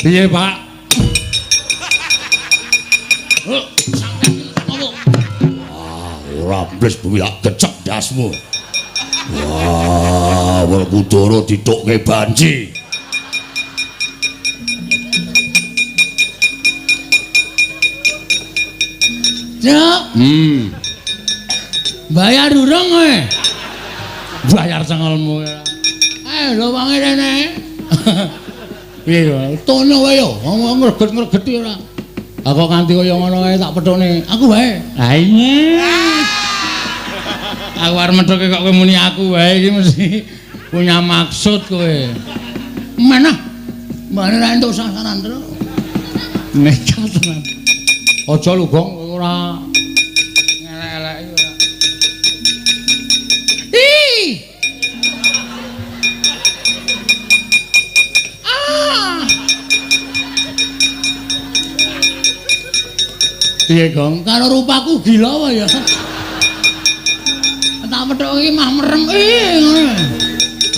Piye, Pak? Wah, ora bles bumi tak gecek ndasmu. Wah, Werkudara ditukke banci. Cuk. Bayar urung kowe? Bayar cengelmu. Lho wangi rene. Piye yo? Tono wae yo, ngomong ngreget-ngregeti ora. Aku kanthi kaya ngono kae tak pethone. Aku wae. Ha iya. Aku arep methuke kok kowe muni aku wae iki mesti punya maksud kowe. Mana? Mbane ra entuk sasaran terus. Nekat tenan. Aja lho, Gong, kowe ora ngelek-eleki ora. Ih. Ah. Piye, Gong? Karo rupaku gila apa ya? Tak methuke iki mah merem. Ih, ngono.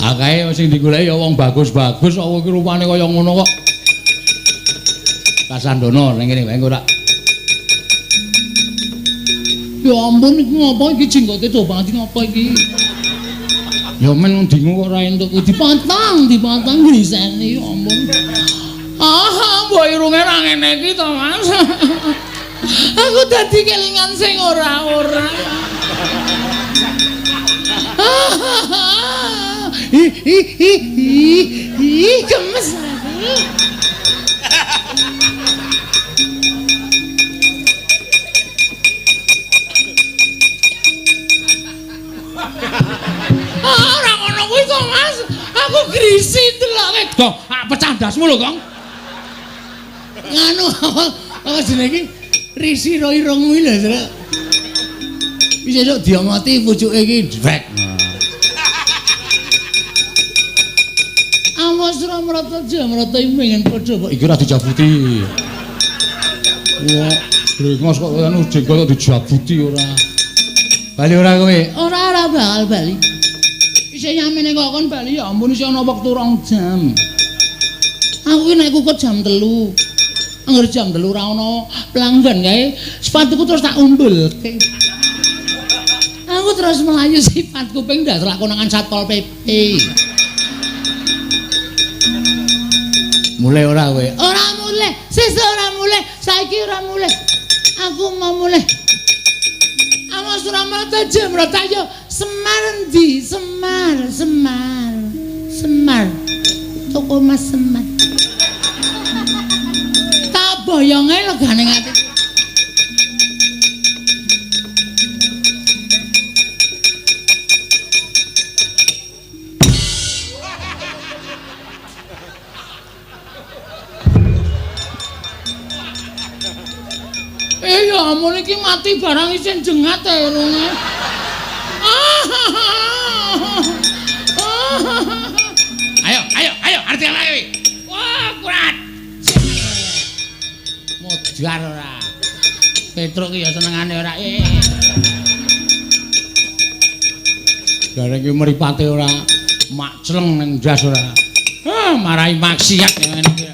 Ah kae sing digoleki ya wong bagus-bagus kok iki rupane kaya ngono kok. Kasandono ning kene wae engko tak. Ya ampun iki ngopo iki jenggote coba banget ngopo iki? Ya men dingu kok ora entuk dipotong, dipotong griseni ya ampun. Ah, mbok irunge ra ngene iki to, Mas. Aku dadi kelingan sing ora-ora. Ih ih ih ih ih gemes aku. Ah, ora ngono kuwi to, Mas. Aku grisi deloke. Gong, pecah ndasmu lho, Gong. Nganu apa jenenge iki? Risi ro irung kuwi lho, Truk. Wis esuk diomoti pucuke iki dwek. Awas Ramrata Jamrata pengen padha kok iki ora dijabuti. Wah, brengos kok anu jenggot kok dijabuti ora. Bali ora kowe? Ora ora bakal bali. Isih yamene kok kon bali ya ampun isih ana wektu 2 jam. Aku ki nek kukut jam 3. Angger jam 3 ora ana pelanggan kae, sepatuku terus tak umbulke. Aku terus melayu sifat kuping ndas lakonangan Satpol PP. Mulai ora kowe? Ora mulai, sesuk ora mulai, saiki ora mulai. Aku mau mulai. Awas Ramrata Jamrata yo Semar endi? Semar, Semar. Semar. Toko Mas Semar. Tak boyonge legane ati. Ya ampun iki mati barang isih jengat e irunge. Ayo, ayo, ayo, arti lagi. Wah, kurat. Modar ora. Petruk ki ya senengane ora. Gareng ki mripate ora makcleng ning ndas ora. Ah, marai maksiat ngene iki.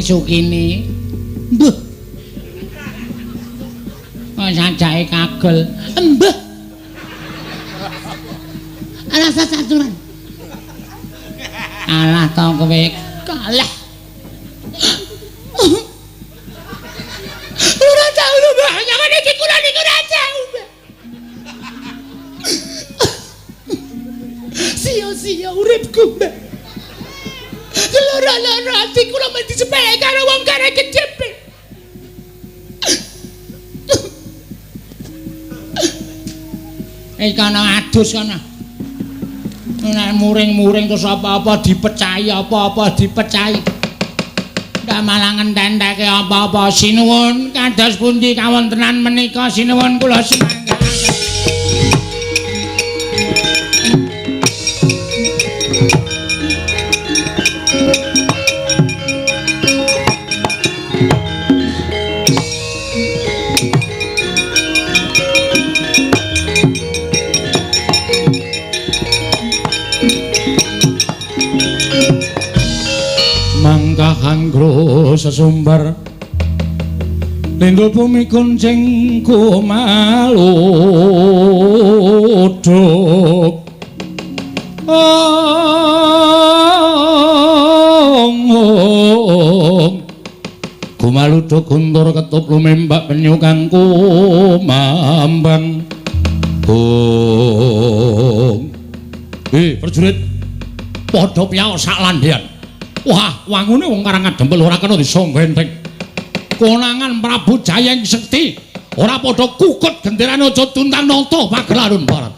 Sukini mbuh kok sajake kagel embuh rasa caturan kalah to kowe kalah ora tau lho mbah nyaman iki kula niku ora tau mbah sia-sia uripku mbah. Loro-loro ati kula mesti sepele karo wong kare kecepe. Eh kana adus kana. Nek muring-muring terus apa-apa dipecahi, apa-apa dipecahi. Ndak malah ngententeke apa-apa. Sinuwun kados pundi kawontenan menika sinuwun kula sumangga. Mangkahangro sesumbar lindhu bumi kuncing kumaluduk ong kumaluduk guntur ketup lumembak penyu kang kumambang. Ong prajurit padha piyaos sak landhean. Wah, wangune wong Karangadempel ora kena disangga enteng. Konangan Prabu Jayeng Sekti ora padha kukut genderane aja tuntang nata pagelaran barat.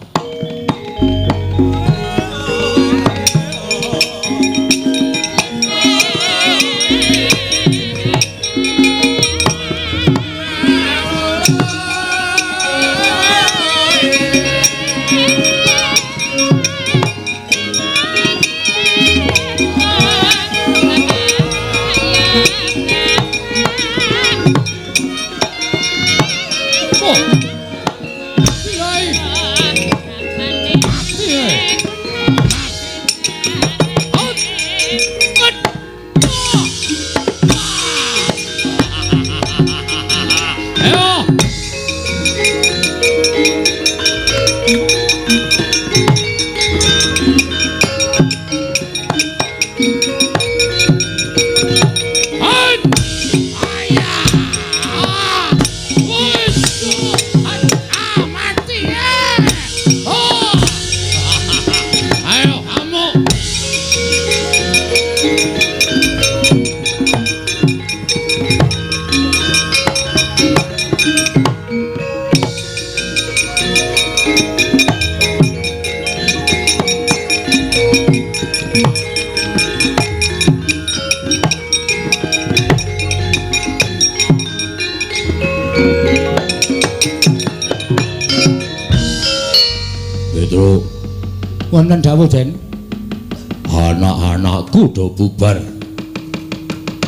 Wonten dawuh, Den. Anak-anakku do bubar.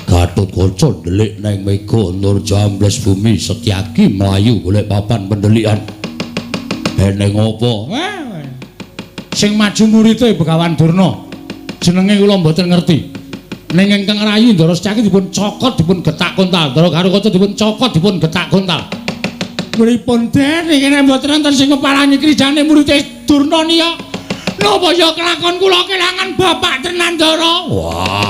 Gatotkaca ndelik neng mega nur jambles bumi Setyaki mlayu golek papan pendelikan. Eneng apa? Sing maju murite Begawan Durna. Jenenge kula mboten ngerti. Ning ingkang rayi Ndara Setyaki dipun cokot dipun getak kontal. Ndara Garukaca dipun cokot dipun getak kontal. Pripun Den iki nek mboten wonten sing ngeparangi krijane murite Durna niya. Napa ya kelakon kula kelangan bapak tenan Ndara? Wah.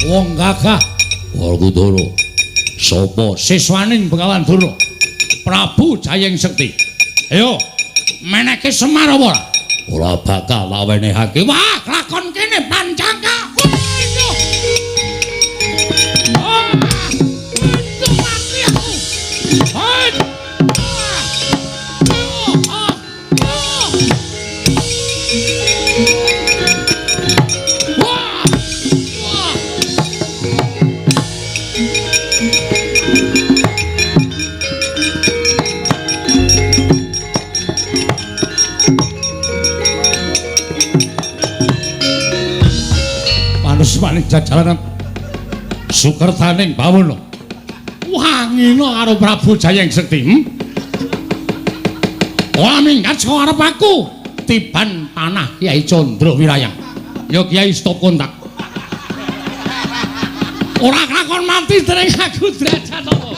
Wong gagah Werkudara. Sapa siswaning Begawan Durna? Prabu Jayeng Sekti. Ayo, meneke Semar apa ora? Ora bakal tak wenehake. Wah, lakon kene pancangka. Maning jajalanan sukertaning bawono wangina karo Prabu Jayeng Sekti. Ora minggat saka arep aku tiban panah Kyai Candra Wirayang. Ya Kyai stop kontak. Ora kelakon mati dereng aku derajat apa.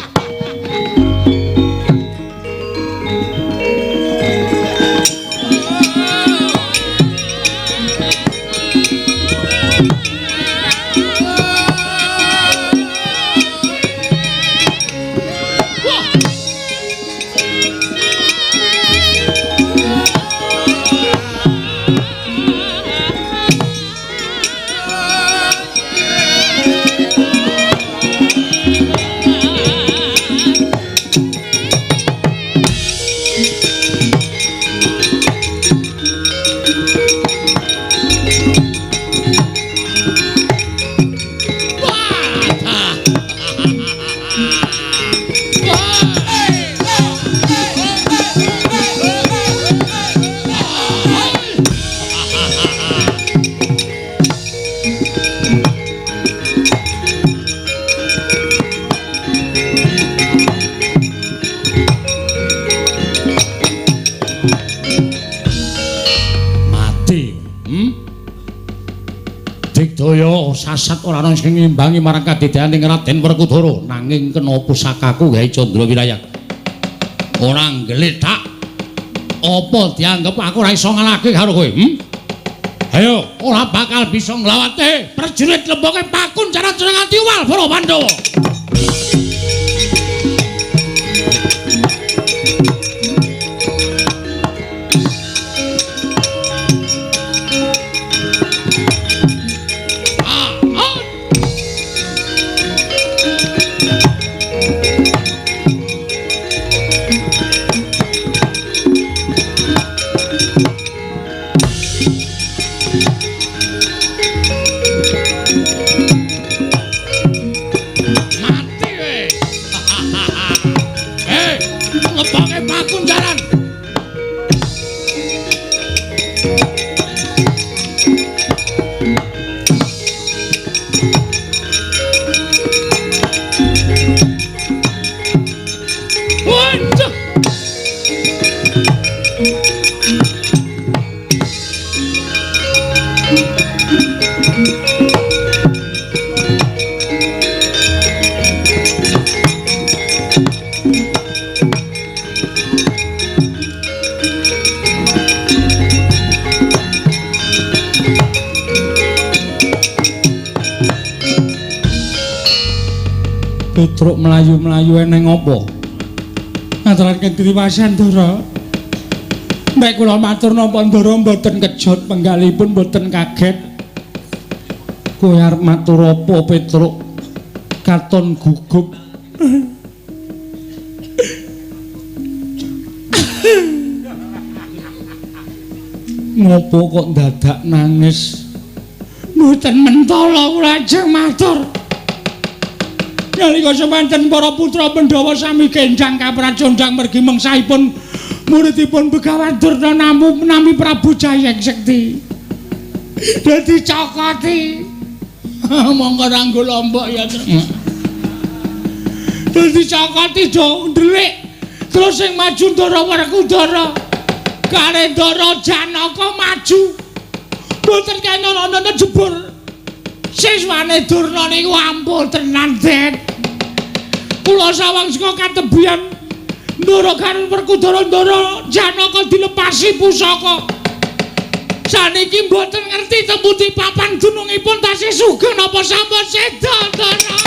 Sasat ora ana sing ngimbangi marang kadedaning Raden Werkudara, nanging kena pusakaku Kyai Candra Wirayang. Ora nggletak. Apa dianggep aku ora iso ngalahke karo kowe? Ayo, ora bakal bisa nglawate. Prajurit lemboke pakun cara-cara nganti uwal para Pandhawa. Petruk mlayu-mlayu eneng apa? Ngaturaken kriwasan Ndara. Nek kula matur napa Ndara mboten kejot penggalipun mboten kaget. Kowe arep matur apa Petruk? Katon gugup. Ngopo kok dadak nangis? Mboten mentala kula ajeng matur. Nalika semanten para putra Pandhawa sami genjang kapracondang mergi mengsahipun muridipun Begawan Durna nami Prabu Jayeng Sekti. Dadi cokoti. Monggo ranggo lombok ya. Dadi cokoti do ndelik. Terus sing maju Ndara Werkudara. Kare Ndara Janaka maju. Mboten kena ana jebur. Siswane Durna niku ampuh tenan, Det. Kula sawang saka katebian Ndara karo Werkudara Ndara Janaka dilepasi pusaka. Saniki mboten ngerti tembuti papan dunungipun tasih sugeng napa sampun seda, Ndara.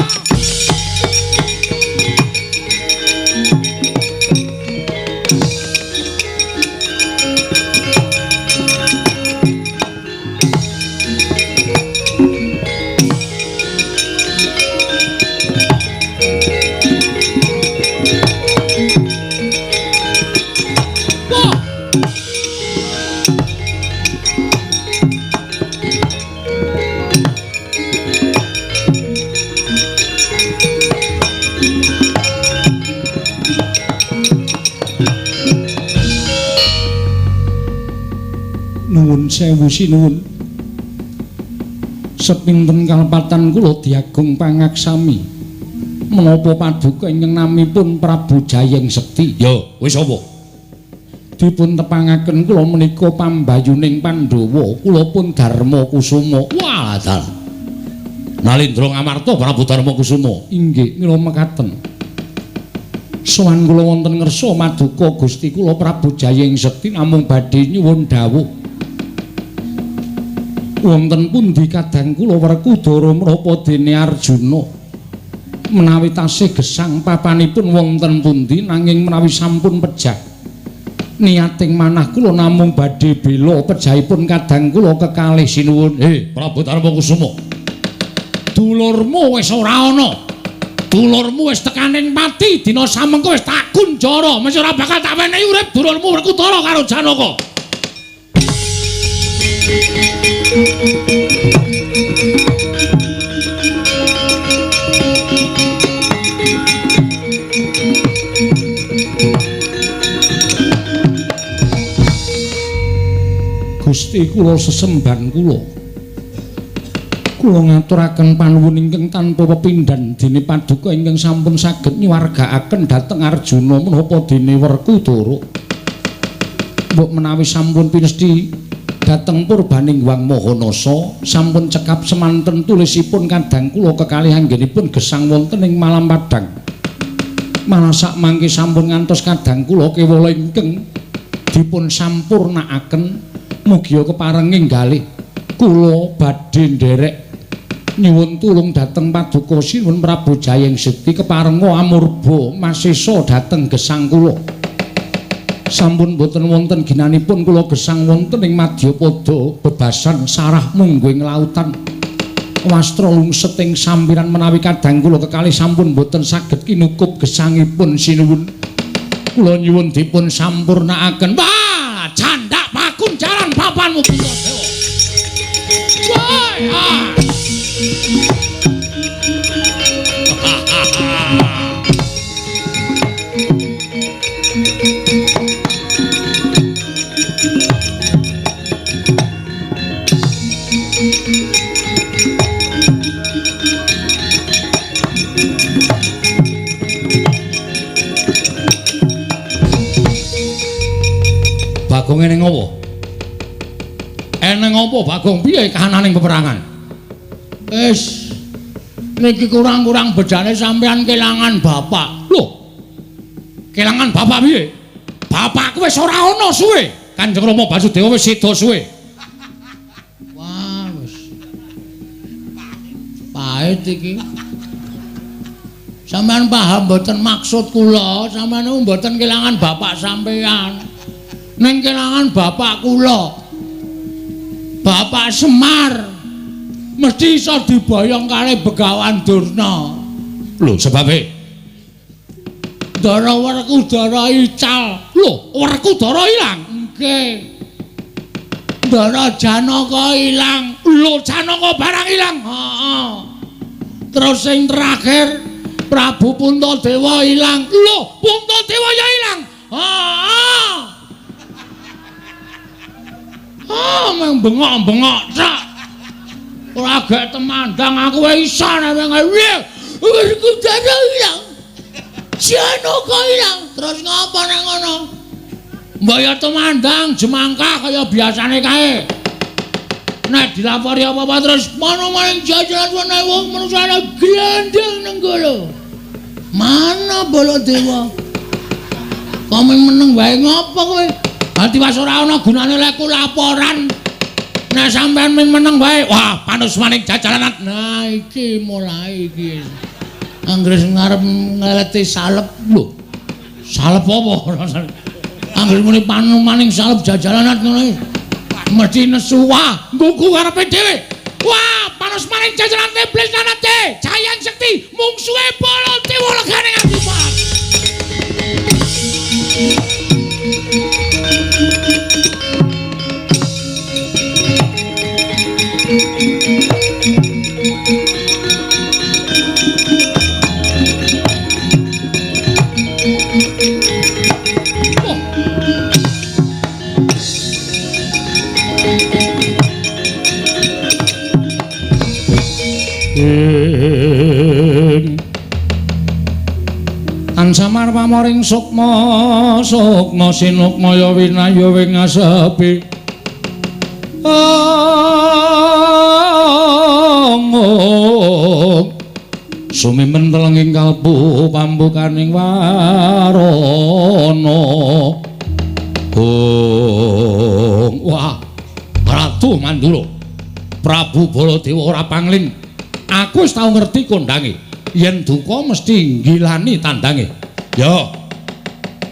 Nuwun sewu sinuwun. Sepinten kalepatan kula diagung pangaksami. Menapa paduka ingkang namipun Prabu Jayeng Sekti? Ya, wis apa? Dipun tepangaken kula menika pambayuning Pandhawa, kula pun Darma Kusuma. Wah, dalah. Nalindra Ngamarta Prabu Darma Kusuma. Inggih, mila mekaten. Sowan kula wonten ngersa maduka Gusti kula Prabu Jayeng Sekti namung badhe nyuwun dawuh. Wonten pundi kadang kula Werkudara menapa dene Arjuna menawi tasih gesang papanipun wonten pundi nanging menawi sampun pejah niating manah kula namung badhe bela pejahipun kadang kula kekalih sinuwun. Prabu Darma Kusuma, dulurmu wis ora ana, dulurmu wis tekaning pati dina samengko wis tak kunjara, mesti ora bakal tak wenehi urip dulurmu Werkudara karo Janaka. Gusti kula sesembahan kula. Kula ngaturaken panuwun ingkang tanpa pepindhan dene paduka ingkang sampun saged nyuwargaaken dhateng Arjuna menapa dene Werkudara. Mbok menawi sampun pinesti dhateng purbaning Hyang Mahanasa sampun cekap semanten tulisipun kadang kula kekalih anggenipun gesang wonten ing malam padhang. Malah sak mangke sampun ngantos kadang kula kewala ingkang dipun sampurnakaken mugia keparenging galih kula badhe nderek nyuwun tulung dhateng paduka Sinuwun Prabu Jayeng Sekti keparenga amurba masesa dhateng gesang kula. Sampun boten wonten ginanipun kula gesang wonten ing madyapada bebasan sarah mungguh ing lautan. Wastra lungset ing sampiran menawi kadang kula kekalih sampun boten saged kinukup gesangipun sinuwun. Kula nyuwun dipun sampurnakaken. Wah, candak pakunjaran papanmu Puntadewa. Woi, ah. Bagong eneng apa? Eneng apa Bagong? Piye kahananing peperangan? Wis niki kurang-kurang bedane sampean kelangan bapak. Lho. Kelangan bapak piye? Bapakku wis ora ana suwe. Kanjeng Rama Basudewa wis seda suwe. Wah, wis. Pahit iki. Sampean paham mboten maksud kula? Sampean niku mboten kelangan bapak sampean. Ning kelangan bapak kula. Bapak Semar mesti iso diboyong kalih Begawan Durna. Lho, sebabe Ndara Werkudara ical. Lho, Werkudara ilang? Nggih. Ndara Janaka ilang. Lho, Janaka barang ilang. Heeh. Terus sing terakhir Prabu Puntadewa ilang. Lho, Puntadewa ya ilang. Heeh. Ah, meng bengok-bengok tok. Ora gek temandang aku wae iso nek piye. Werkudara ilang. Janaka ilang. Terus ngapa nang ngono? Mbok ya temandang jemangkah kaya biasane kae. Nek dilapori apa-apa terus mana maning jajaran ana wong manungsa glendeng nenggala. Mana Baladewa? Kok meneng wae ngopo kowe? Ati was ora ana gunane lek laporan. Nek sampean ming meneng wae, wah panus maning jajalanan. Nah iki mulai iki. Anggere ngarep ngeleti salep lho. Salep apa? Anggere muni panu maning salep jajalanan ngono iki. Mesti nesu wah, nggugu karepe dhewe. Wah, panus maning jajalan iblis nanate. Jayang Sekti mungsuhe Baladewa legane nganti pas. Ansamar pamoring sukma sukma sinukmaya winaya wing asepi. Ong sumimen telenging kalbu pambukaning warana. Ong wah Ratu Mandura Prabu Baladewa ora pangling. Aku wis tau ngerti kondange. Yen duka mesti nggilani tandange. Ya.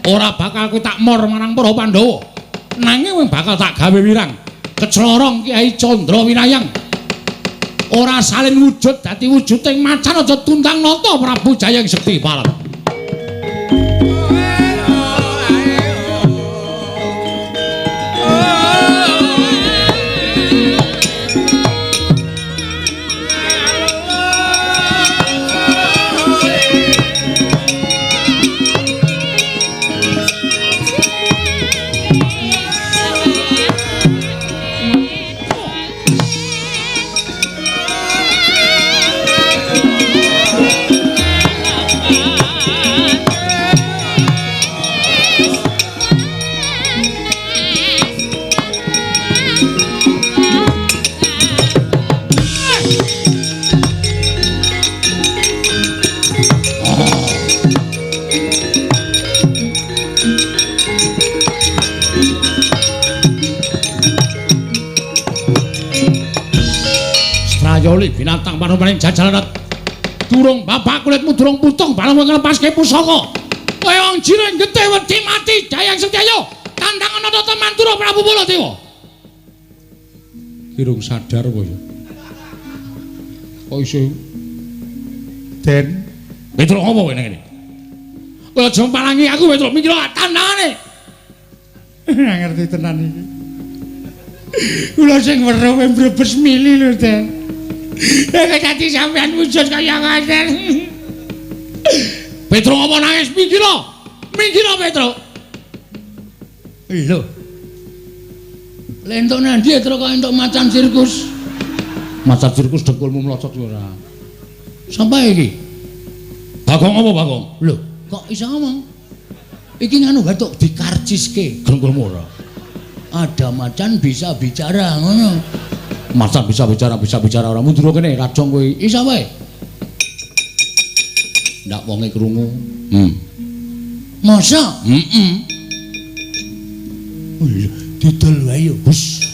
Ora bakal kowe tak mor marang para Pandhawa. Nanging kowe bakal tak gawe wirang. Keclorong Kyai Candra Winayang. Ora salin wujud dadi wujuding macan aja tundang nata Prabu Jayeng Sekti Parang. Strayoli binatang panumaning jajalan durung bapak kulitmu durung putung bareng nglepaske pusaka. Kowe wong jiring getih wedi mati Jayang Sekti ayo tandang ana Tata Mandura Prabu Baladewa. Kirung sadar kowe. Kok iso Den Petruk apa kowe nang kene? Kowe aja palangi aku Petruk mikir tandangane. Ngerti tenan iki. Kula sing weruh kowe mbrebes mili lho, Den. Nek dadi sampean wujud kaya ngoten. Petruk apa nangis minggir? Minggir Petruk. Lho. Lentuk nandi Petruk kok entuk macan sirkus. Macan sirkus dengkulmu mlocot ora. Sapa iki? Bagong apa Bagong? Lho, kok iso ngomong? Iki nganu batuk dikarciske. Dengkulmu ora. Ada macan bisa bicara ngono. Macan bisa bicara ora mundur kene rajong kowe. Iso wae. Ndak wonge krungu. Masa? Heeh. Lho, didol wae yo. Hus.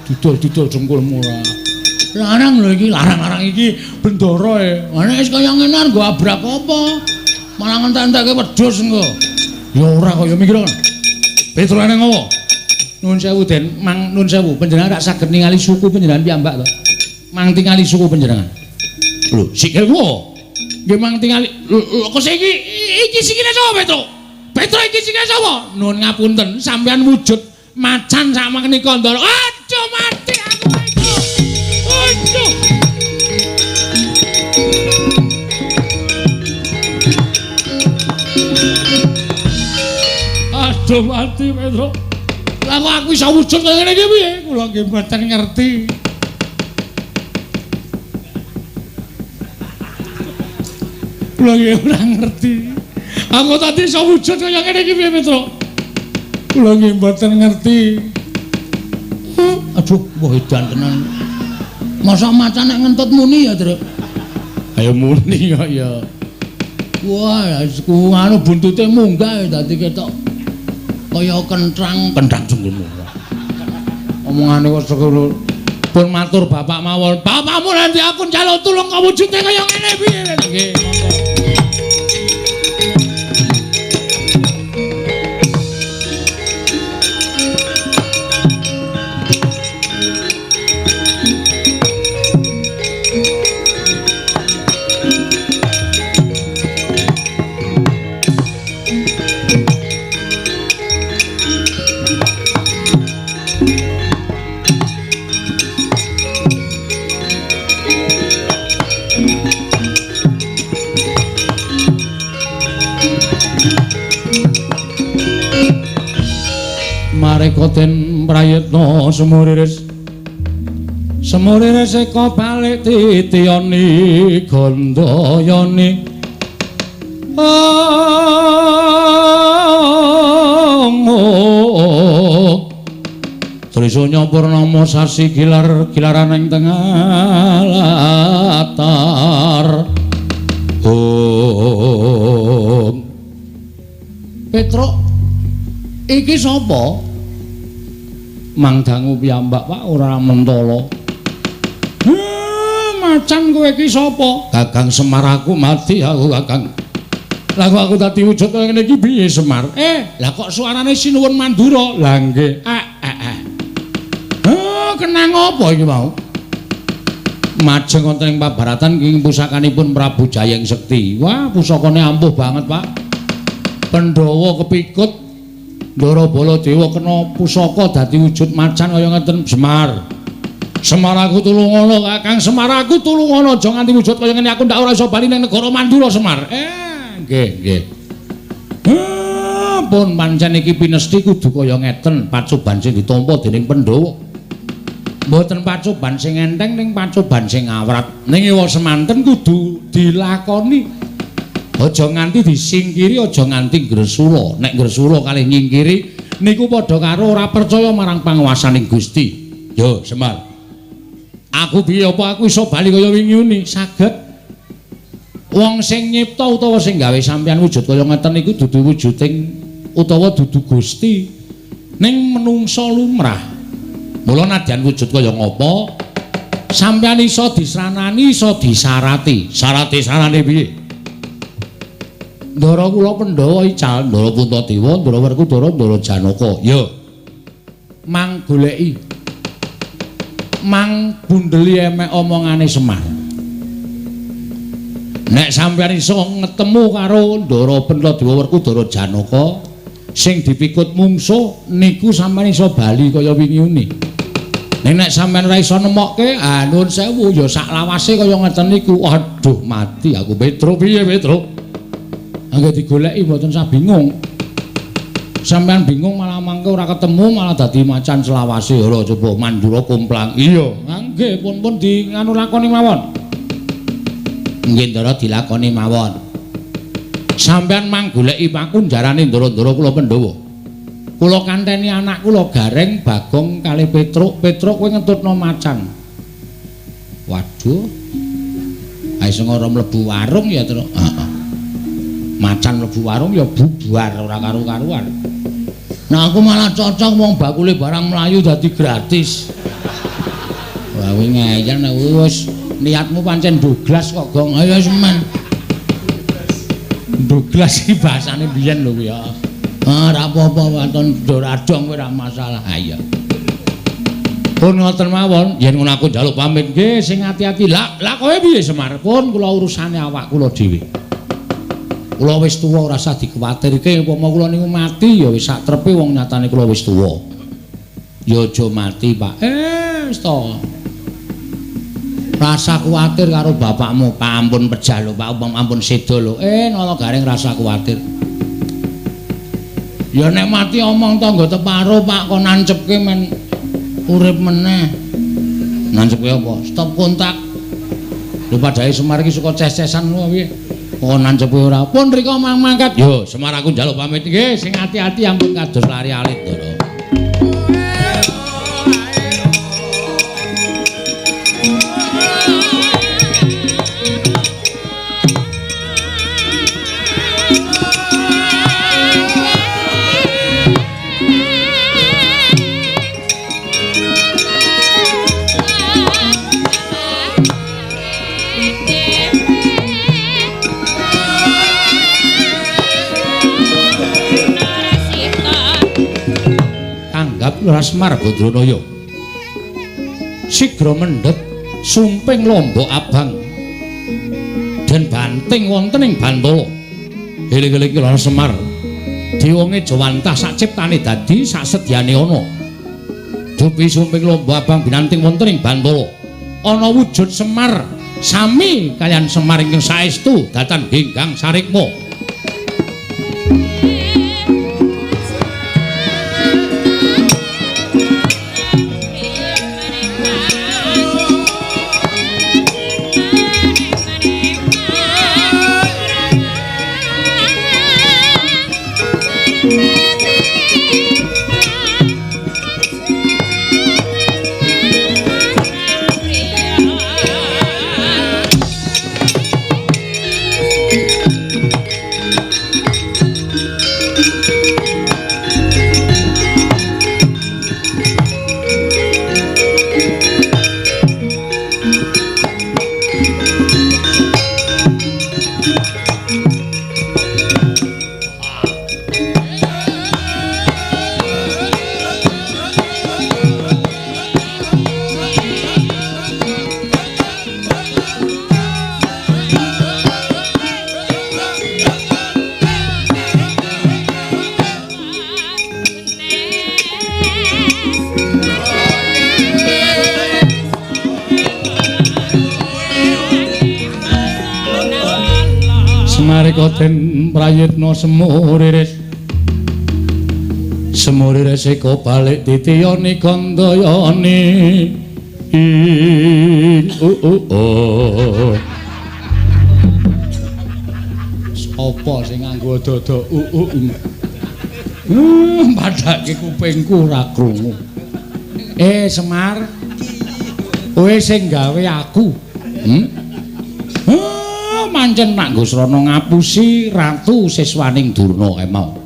Didol-didol dengkulmu ora. Larang lho iki, larang-larang iki bendara e. Ana wis kaya ngene nggo abrak apa? Malah ngentek-entekke wedhus engko. Ya ora kaya mikir kan. Petruk nang ngopo? Nuwun sewu Den, mang nuwun sewu, panjenengan rak saged ningali suku panjenengan piyambak to? Mang tingali suku panjenengan. Lho, sikilmu. Nggih mang tingali. Lho kok iki iki sikile sapa, Petruk? Petruk iki sikile sapa? Nuwun ngapunten, sampeyan wujud macan sak menika Ndara. Aduh mati aku iki. Aduh. Aduh mati Petruk. Lah kok aku iso wujud kaya ngene iki piye? Kula nggih mboten ngerti. Kula nggih ora ngerti. Aku tadi iso wujud kaya ngene iki piye Petruk? Kula nggih mboten ngerti. Aduh, wah edan tenan. Masa macan nek ngentut muni ya, Truk? Ayo muni kok ya. Wah, ku anu buntute munggah dadi ketok kaya kentrang, kentrang jenggelmu. Omongane kok sekono. Pun matur bapak mawon. Bapakmu nanti aku njaluk tulung kok wujude kaya ngene piye? Nggih, monggo. Mareka den prayitna semuriris semuriris eka balik titiyani gandayani Trisanya purnama sasi gilar gilaran ing tengah latar. Om Petruk iki sapa? Mang dangu piyambak Pak ora mentala. Macan kowe iki sapa? Kakang Semar aku mati aku Kakang. Lah kok aku dadi wujud kaya ngene iki piye Semar? Lah kok suarane Sinuwun Mandura? Lah nggih. Kenang apa iki mau? Majeng wonten ing pabaratan ing pusakanipun Prabu Jayeng Sekti. Wah, pusakane ampuh banget, Pak. Pandhawa kepikut Ndara Baladewa kena pusaka dadi wujud macan kaya ngeten. Semar. Semar aku tulungono, Kakang Semar aku tulungono, aja nganti wujud kaya ngene aku ndak ora iso bali ning negara Mandura Semar. Nggih, nggih. Pun pancen iki pinesti kudu kaya ngeten, pacoban sing ditampa dening Pandhawa. Mboten pacoban sing enteng ning pacoban sing awrat. Ning ewa semanten kudu dilakoni. Aja nganti disingkiri, aja nganti gresula. Nek gresula kalih nyingkiri niku padha karo ora percaya marang panguwasaning Gusti. Yo, Semar. Aku piye apa aku iso bali kaya wingi uni? Saged. Wong sing nyipta utawa sing gawe sampeyan wujud kaya ngeten niku dudu wujuding utawa dudu Gusti. Ning menungsa lumrah. Mula nadyan wujud kaya ngapa, sampeyan iso disranani, iso disarati. Sarate sarane piye? Ndara kula Pandhawa ical, Ndara Puntadewa, Ndara Werkudara, Ndara Janaka. Ya. Mang goleki. Mang bundeli emek omongane Semar. Nek sampeyan iso ngetemu karo Ndara Puntadewa, Werkudara, Janaka sing dipikut mungsuh niku sampeyan iso bali kaya wingi uni. Nek nek sampeyan ora iso nemokke, ah nuwun sewu ya sak lawase kaya ngeten niku. Aduh mati aku Petruk piye Petruk? Angger digoleki mboten sah bingung. Sampeyan bingung malah mangke ora ketemu malah dadi macan selawase. Ora coba Mandura komplang. Iya, nggih pun-pun di nganu lakoni mawon. Nggih Ndara dilakoni mawon. Sampeyan mang goleki pakunjarane ndara-ndara kula Pandhawa. Kula kanteni anak kula Gareng, Bagong kalih Petruk. Petruk kowe ngentutno macan. Waduh. Ae sing ora mlebu warung ya, Truk. Heeh. Macan mlebu warung ya bubar ora karu-karuan. Nah aku malah cocok wong bakule barang mlayu dadi gratis. Wah kowe ngeyel nek wis niatmu pancen Douglas kok Gong. Ayo semen. Douglas iki bahasane biyen lho kuwi ya. Ah ora apa-apa waton doradong kowe ora masalah. Ha iya. Pun ngoten mawon, yen ngono aku njaluk pamit nggih sing ati-ati. Lah, lah kowe piye Semar? Pun kula urusane awak kula dhewe. Kula wis tuwa ora usah dikuwatirke, upama kula niku mati ya wis sak trepe wong nyatane kula wis tuwa. Ya aja mati, Pak. Wis to. Rasa kuwatir karo bapakmu, Pak ampun pejah lho, Pak, umpama ampun seda lho. Nala Gareng rasa kuwatir. Ya nek mati omong tangga teparo, Pak, kon nancepke men urip meneh. Nancepke apa? Stop kontak. Lho padhae Semar iki suka ces-cesan ngono piye? Kok nancepke ora? Pun rika mang mangkat. Yo, Semar aku njaluk pamit nggih, sing ati-ati ampun kados lari alit, Ndara. Tanggap Semar Badranaya. Sigra mendhet sumping lombok abang den banting wonten ing Bantala. Eling-eling Lor Semar. Diwonge jawantah sak ciptane dadi sak sedyane ana. Dupi sumping lombok abang binanting wonten ing Bantala. Ana wujud Semar sami kaliyan Semar ingkang saestu datan genggang sarikma. Semarika den prayitna semuriris. Semuriris eka balik titiyani gandayani. Sapa sing nganggo dada uu? Padhake kupingku ora krungu. Semar. Kowe sing gawe aku. Pancen nak nggo srana ngapusi ratu siswaning Durna kae mau.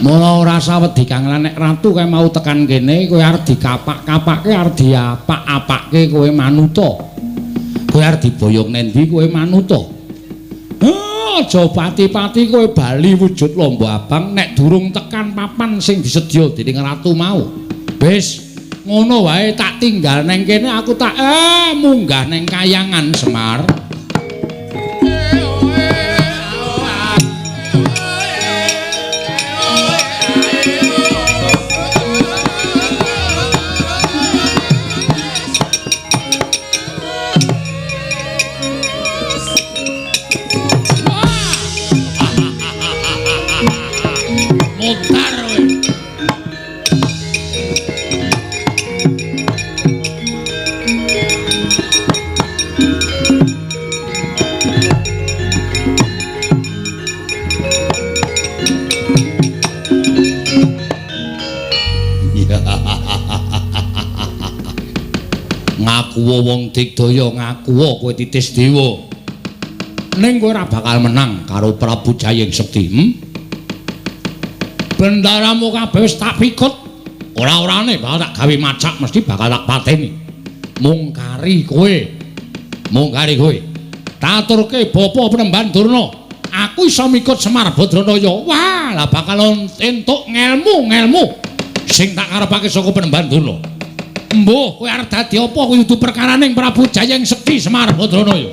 Mula ora sawedi kang lan nek ratu kae mau tekan kene kowe arep dikapak-kapake, arep diapak-apake kowe manuta. Kowe arep diboyong nendi kowe manuta. Aja pati-pati kowe bali wujud lombok abang nek durung tekan papan sing disedya dening ratu mau. Wis ngono wae tak tinggal neng kene aku tak munggah neng kayangan Semar. Mutar kowe. Ngaku wong digdaya, ngaku kowe titis dewa. Ning kowe ora bakal menang karo Prabu Jayeng Sekti. Bendaramu kabeh wis tak pikut. Ora-orane bakal tak gawe macak, mesti bakal tak pateni. Mung kari kowe. Mung kari kowe. Taturke bapa Penemban Durna. Aku iso mikut Semar Badranaya. Wah, lah bakal entuk ngelmu-ngelmu Sing tak karepake saka Panembahan Durna. Mbuh, kowe arep dadi apa kuwi kudu perkaraning Prabu Jayeng Sekti Semar Badrana ya.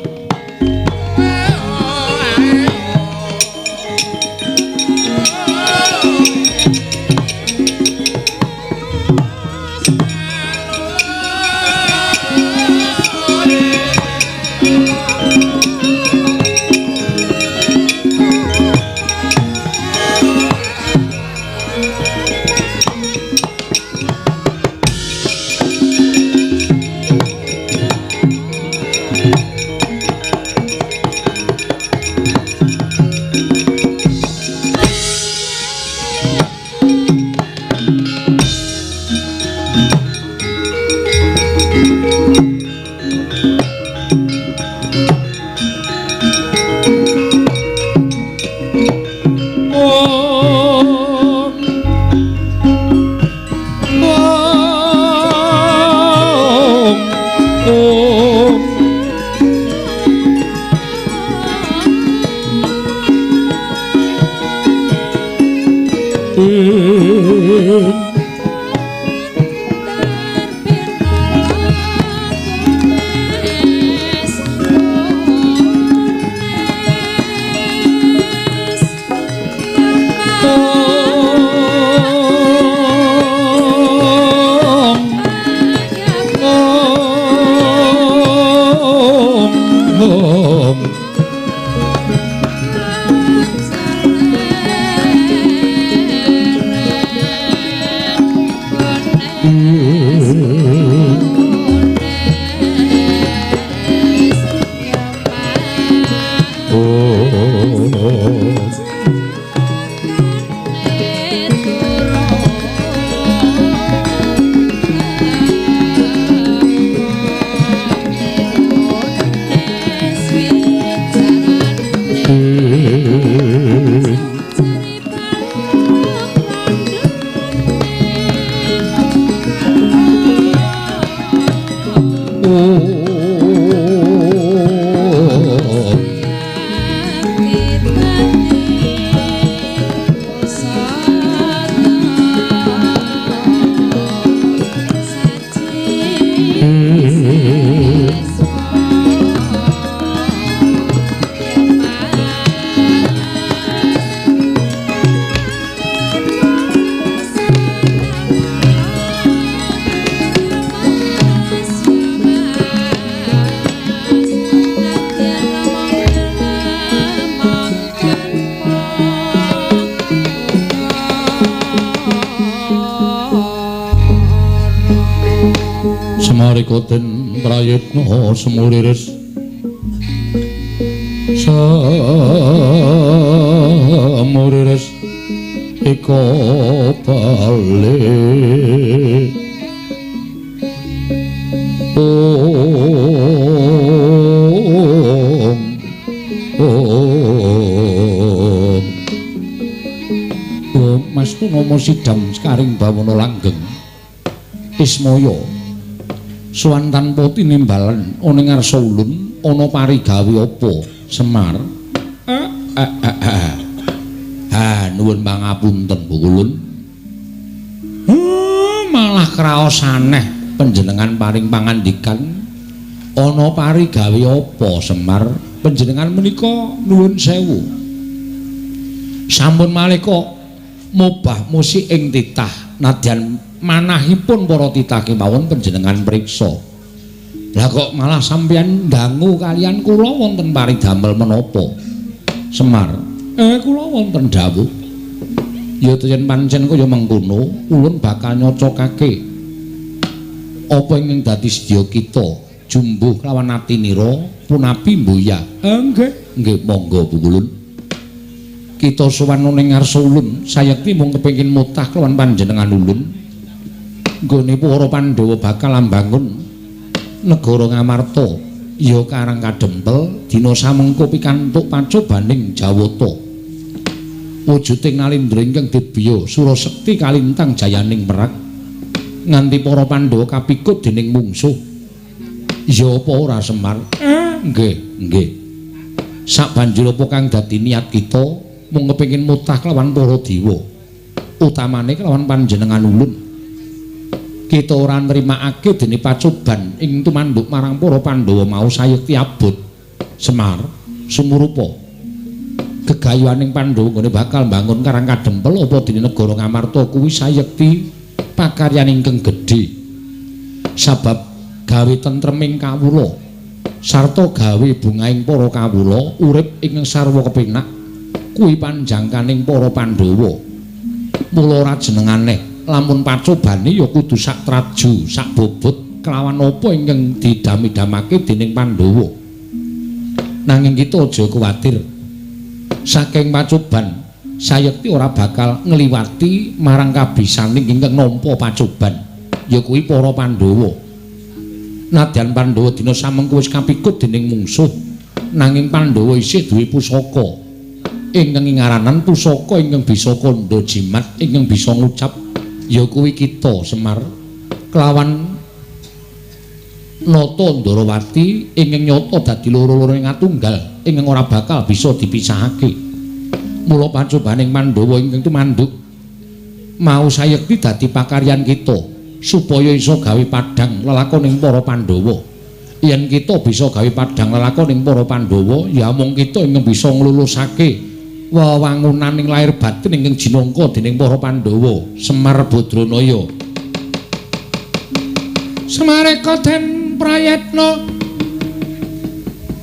Semarika den prayitna semuliris semuliris ika bali om om om Mas Purnomo sidam sekaring bawana langgeng Ismaya sowan tanpa tinimbalen ana ngarsa ulun ana parigawe apa Semar? Ha nuwun pangapunten Bu Ulun. Malah kraos aneh panjenengan paring pangandikan ana parigawe apa Semar? Panjenengan menika nuwun sewu. Sampun malih kok mobah musik ing titah nadyan manahipun para titah kemawon panjenengan priksa. Lah kok malah sampeyan dangu kaliyan kula wonten paridamel menapa? Semar. Kula wonten dawuh. Ya yen pancen kaya mengkono, ulun bakal nyocokake apa ingkang dadi sedya kita jumbuh lawan atinira punapi mboya. Nggih, nggih monggo Bu Ulun. Kita sowan ning ngarsa ulun, sayekti mung kepengin mutah kelawan panjenengan ulun. Nggone para Pandhawa bakal ambangun negara Ngamarta ya Karang Kadempel dina samengko pikantuk pacobaning Jawata. Wujuding nalindra ingkang dibya Surasekti kalintang jayaning merak nganti para Pandhawa kapikut dening mungsuh. Ya apa ora Semar? Nggih, nggih. Sabanjur apa kang dadi niat kita mung kepengin mutah kelawan para dewa, utamane kelawan panjenengan ulun. Kita ora nrimakake dene pacoban ing tumanduk marang para Pandhawa mau sayekti abot. Semar sumurupa. Gegayuhaning Pandhawa nggone bakal mbangun Karang Kadempel apa dene negara Ngamarta kuwi sayekti pakaryan ingkang gedhe. Sabab gawe tentreming kawula sarta gawe bungahing para kawula urip ing sarwa kepenak kuwi panjangkaning para Pandhawa. Mula ora jenengane lamun pacobane ya kudu sak traju, sak bobot kelawan apa ingkang didami-damake dening Pandhawa. Nanging kita aja kuwatir. Saking pacoban sayekti ora bakal ngliwati marang kabisaning ingkang nampa pacoban, ya kuwi para Pandhawa. Nadyan Pandhawa dina samengko wis kapikut dening mungsuh, nanging Pandhawa isih duwe pusaka ingkang ingaranan pusaka ingkang bisa kandha jimat, ingkang bisa ngucap ya kuwi kita Semar kelawan Nata Ndarawati ingkang nyata dadi loro-loro ing atunggal ingkang ora bakal bisa dipisahake. Mula pacobaning Pandhawa ingkang tumanduk mau sayekti dadi pakaryan kita supaya iso gawe padhang lelakoning para Pandhawa. Yen kita bisa gawe padhang lelakoning para Pandhawa, ya mung kita ingkang bisa nglulusake wewangunaning lahir batin ingkang jinangka dening para Pandhawa. Semar Badranaya. Semareka den prayetna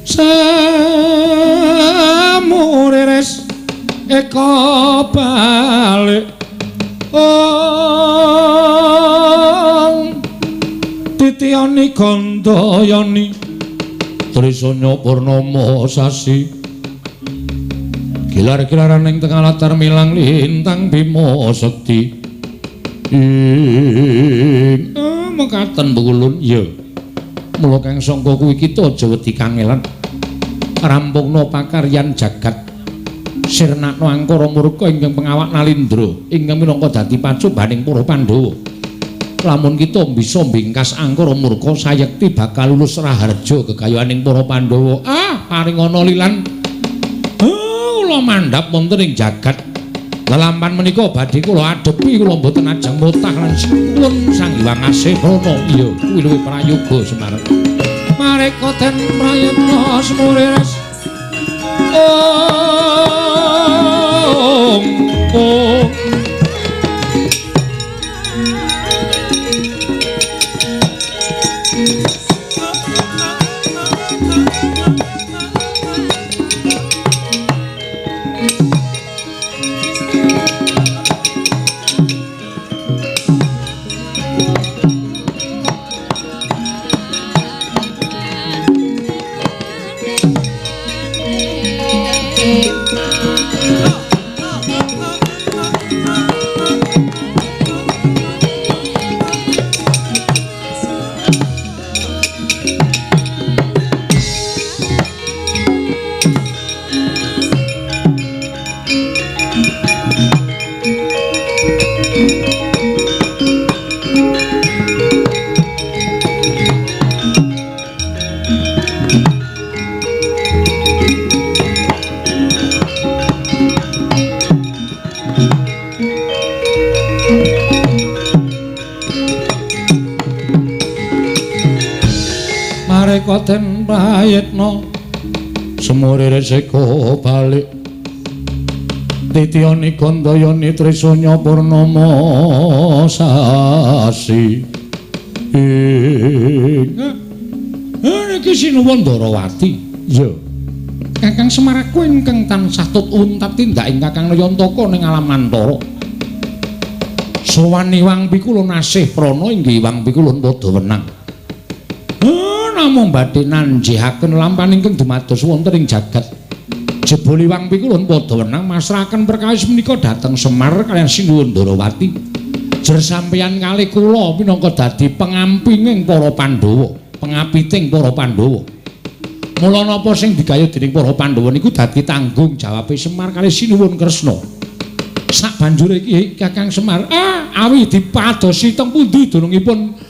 samuriris eka balik ong titiyani gandayani Trisanya purnama sasi gilar-gilaran ing tengah latar milang lintang bima sekti ing mekaten pulun. Ya mula kang sangka kuwi kita aja wedi kangelan, rampungna pakaryan jagat, sirnakna angkara murka ingkang pengawak Nalindra ingkang minangka dadi pacobaning para Pandhawa. Lamun kita bisa mbingkas angkara murka sayekti bakal lulus raharja gegayuhaning para Pandhawa. Ah, paringana lilan kula mandhap wonten ing jagat. Lelampan menika badhe kula adepi, kula mboten ajeng mutah lan sinuwun Sang Hyang Asih Prana. Iya, kuwi luwih prayoga Semar. Mareka den prayetna semuriris ong ong Mareka den prayitna semuriris eka balik titiyani gandayani trisanya purnama sasi ing niki sinuwun Ndarawati. Ya Kakang Semar aku ingkang tansah tut untap tindak ing Kakang Nayantaka ning alam antara. Sowan Iwang Pikulun asih prana inggih Iwang Pikulun padha wenang. Namung badhe nanjihaken lampahan ingkang dumados wonten ing jagat. Jebul Iwang Pikulun padha wenang masrahaken perkawis menika dhateng Semar kaliyan Sinuwun Ndarawati. Jer sampeyan kalih kula minangka dadi pengampinging para Pandhawa, pengapiting para Pandhawa. Mula napa sing digayuh dening para Pandhawa niku dadi tanggung jawabe Semar kalih Sinuwun Kresna. Sak banjure iki Kakang Semar, awi dipadosi teng pundi dunungipun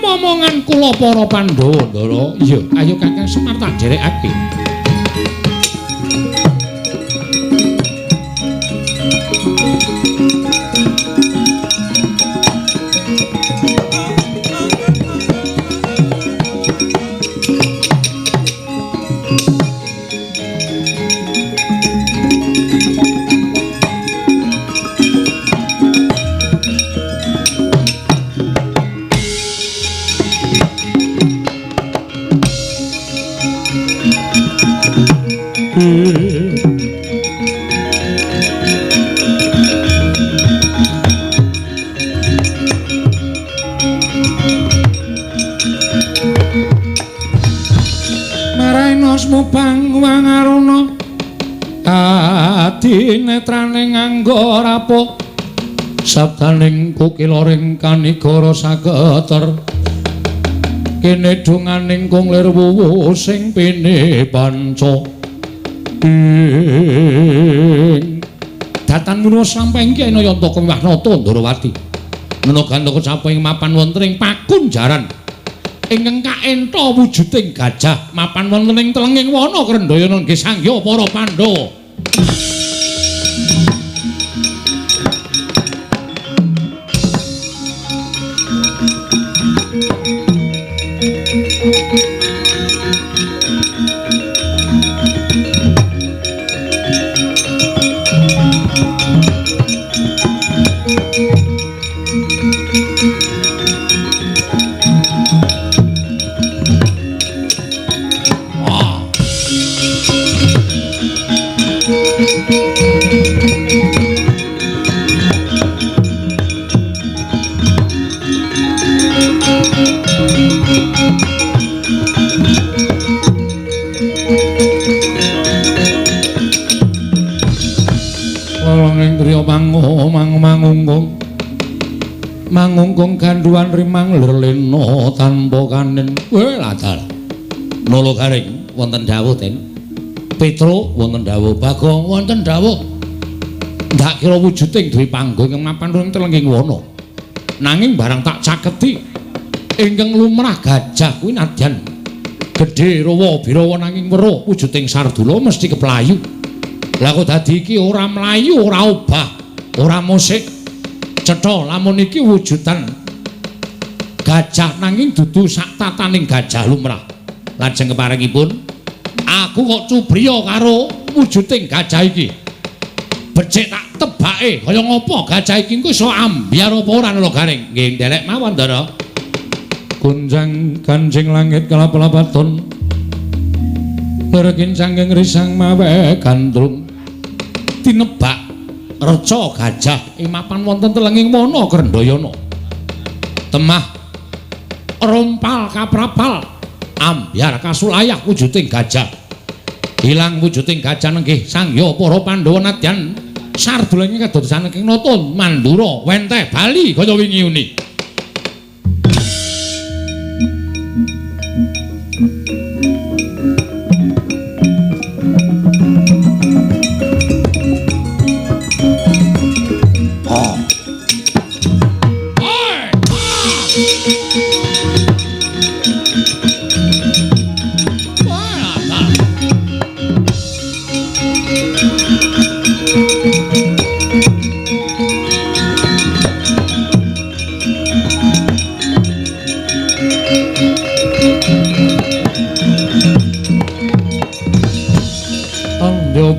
momongan kula para Pandhawa, Ndara. Iya, ayo Kakang Semar tak dherekake. Bisma Bangwang Aruna adinetrane nganggo rapuh sabdaning kukilaring kanigara saketer kene donganing kung lir wuwu sing pene panca ing datan menawa sampe ing Kyai Nayantaka miwah Nata Ndorowati mena gandaka sapa ing mapan wonten ing pakunjaran ingkang kaentha wujuding gajah mapan wonten ing telenging wana Krendhayana nggih sangya para Pandhawa. Mangungkung gandhuwan rimang lir lena tanpa kanen. Ladal. Nala garing wonten dawuh Den. Petruk wonten dawuh, Bagong wonten dawuh. Ndak kira wujuding duwe panggo ingkang mapan ing telenging wana. Nanging barang tak caketi ingkang lumrah gajah kuwi nadyan gedhe rawa birawa nanging weruh wujuding sardula mesti keplayu. Lah kok dadi iki ora mlayu, ora obah, ora musik. Cetha lamun iki wujudan gajah nanging dudu sak tataning gajah lumrah. Lajeng keparengipun aku kok cubriya karo wujuding gajah iki. Becik tak tebake kaya ngapa gajah iki engko iso ambyar apa ora Nala Garing. Nggih nderek mawon Ndara. Gunjang kanjing langit kelap-lapaton. Lerkin sanggeng risang mawe gandrung. Tinebak reca gajah ing mapan wonten telenging wana Krendhayana. Temah rompal kaprapal ambyar kasulayah wujuding gajah. Ilang wujuding gajah nenggih sangya para Pandhawa nadyan sardula ing kadosan ing nata Mandura wenteh bali kaya wingi uni.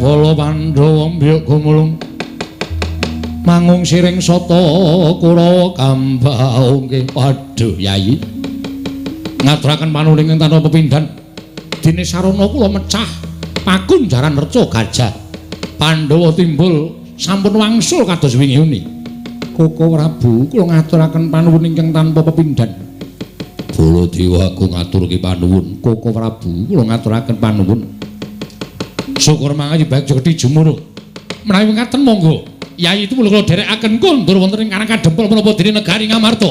Bala Pandhawa mbyuk gumulung mangung siring sata Kurawa kambaungke. Waduh Yayi, ngaturaken panuwun ingkang tanpa pepindhan dene sarana kula mecah pakunjaran reca gajah Pandhawa timbul sampun wangsul kados wingi uni. Koko Prabu kula ngaturaken panuwun ingkang tanpa pepindhan. Baladewa aku ngaturke panuwun. Koko Prabu kula ngaturaken panuwun. Syukur mangayu bagya gedhi jumurung. Menawi mekaten monggo Yayi itu kula dherekaken kondur wonten ing Karang Kadempel menapa dene negari Ngamarta.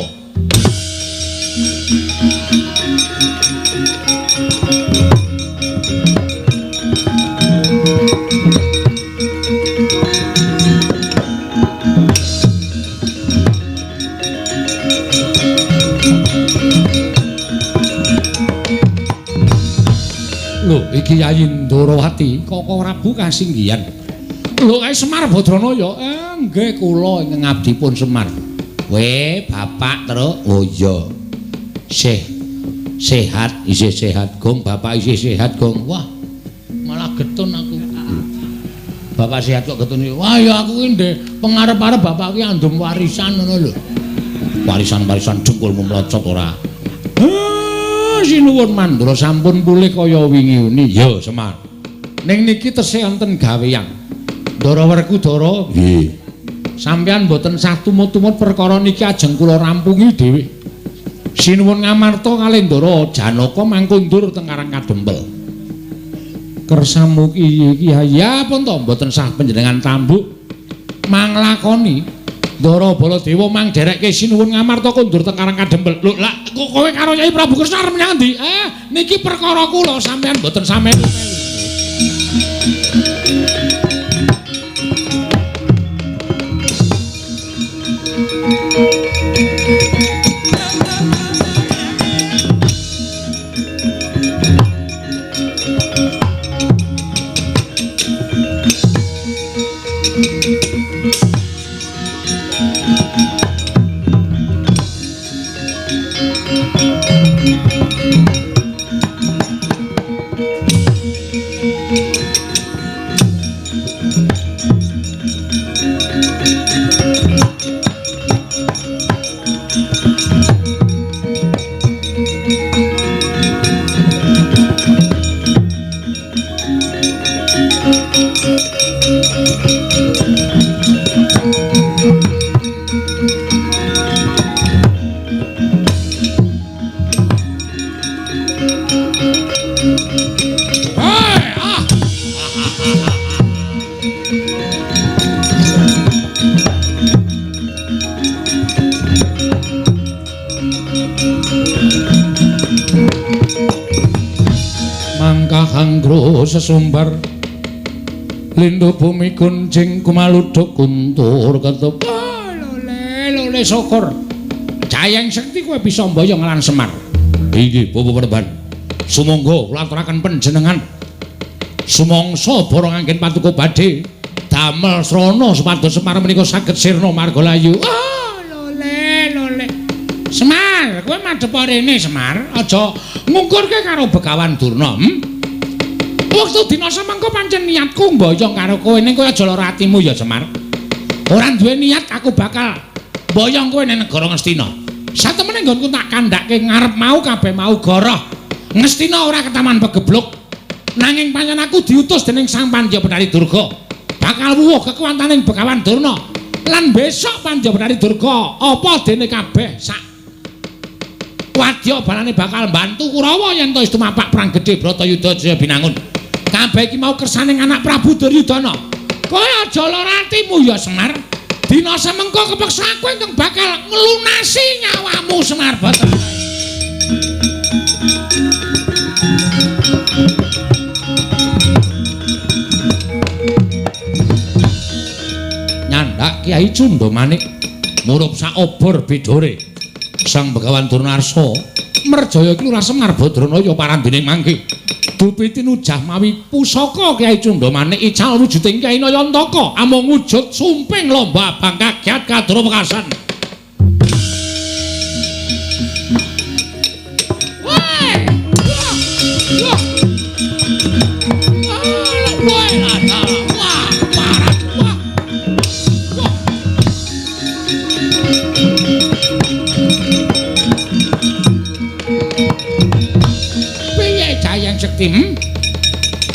Lho, iki Yayi Ndorowati, Koko Prabu kasinggihan. Lho, kae Semar Badranaya. Nggih kula ingkang abdipun Semar. We, Bapak Truk. Oh iya. Sih. Sehat, isih sehat, Gong. Bapak isih sehat, Gong. Wah, malah getun aku. Bapak sehat kok getun. Wah, ya aku ki ndek pengarep-arep bapak ki andum warisan ngono lho. Warisan-warisan dengkulmu mlocot ora. Sinuwun Mandura sampun pulih kaya wingi uni. Ya, Semar. Ning niki tesih enten gaweyan. Ndara Werkudara, nggih. Sampeyan mboten sah tumut-tumut perkara niki ajeng kula rampungi dhewe. Sinuwun Ngamarta kalih Ndara Janaka mangkundur teng Karang Kadempel. Kersamu ki ya pun to mboten sah panjenengan tambuk manglakoni Ndara Baladewa mang derekke sinuwun Ngamarta kondur teng Karang Kadempel. Lho, lah kowe karo Kyai Prabu Kresna arep menyang endi? Niki perkara kula sampean mboten sampean. Sesumbar lindu bumi kuncing kumaluduk kuntur ketup. Lole lole syukur Jayeng Sekti kowe bisa mboyong lan Semar. Inggih Bapak Perban, sumangga kula aturaken panjenengan sumangsa borong anggen patuko badhe damel srana supados Semar menika saged sirna margalayu. Lole lole Semar, kowe madhep rene Semar, aja ngungkurke karo Begawan Durna. Wektu dina semengko pancen niatku mboyong karo kowe ning kowe aja lara atimu ya Semar. Ora duwe niat aku bakal mboyong kowe ning negara Ngastina. Satemene nggonku tak kandhake ngarep mau kabeh mau goroh. Ngastina ora ketaman pegebluk. Nanging pancen aku diutus dening Sang Pandya Betari Durga. Bakal wuwuh kekuwataning Begawan Durna. Lan besok Pandya Betari Durga apa dene kabeh sak wadya balane bakal mbantu Kurawa yen to wis tumapak perang gedhe Bratayuda Jaya Binangun. Kabeh iki mau kersane anak Prabu Duryudana. Kowe aja lara atimu ya Semar. Dina semengko kepeksa aku ingkang bakal nglunasi nyawamu Semar Batra. Nyandak Kyai Cundamanik murup saobor bidore. Sang Begawan Durna Arsa merjaya iki Lurah Semar Badranaya parandene mangke. Dupi tinujah mawi pusaka Kyai Cundamanik ical wujuding Kyai Nayantaka amung wujud sumping lomba abang kagiat kadra wekasan.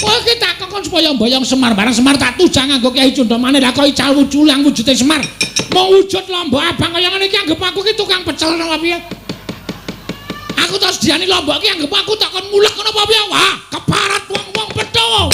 Kowe iki tak kongkon supaya mboyong Semar barang Semar tak tujang nganggo Kyai Cundamane lha kok ical wujulang wujude Semar. Mung wujud lombok abang kaya ngene iki anggep aku ki tukang pecel ngono piye. Aku tak sediani lombok iki anggep aku tak kon mulek ngono apa piye. Wah, keparat wong-wong petho.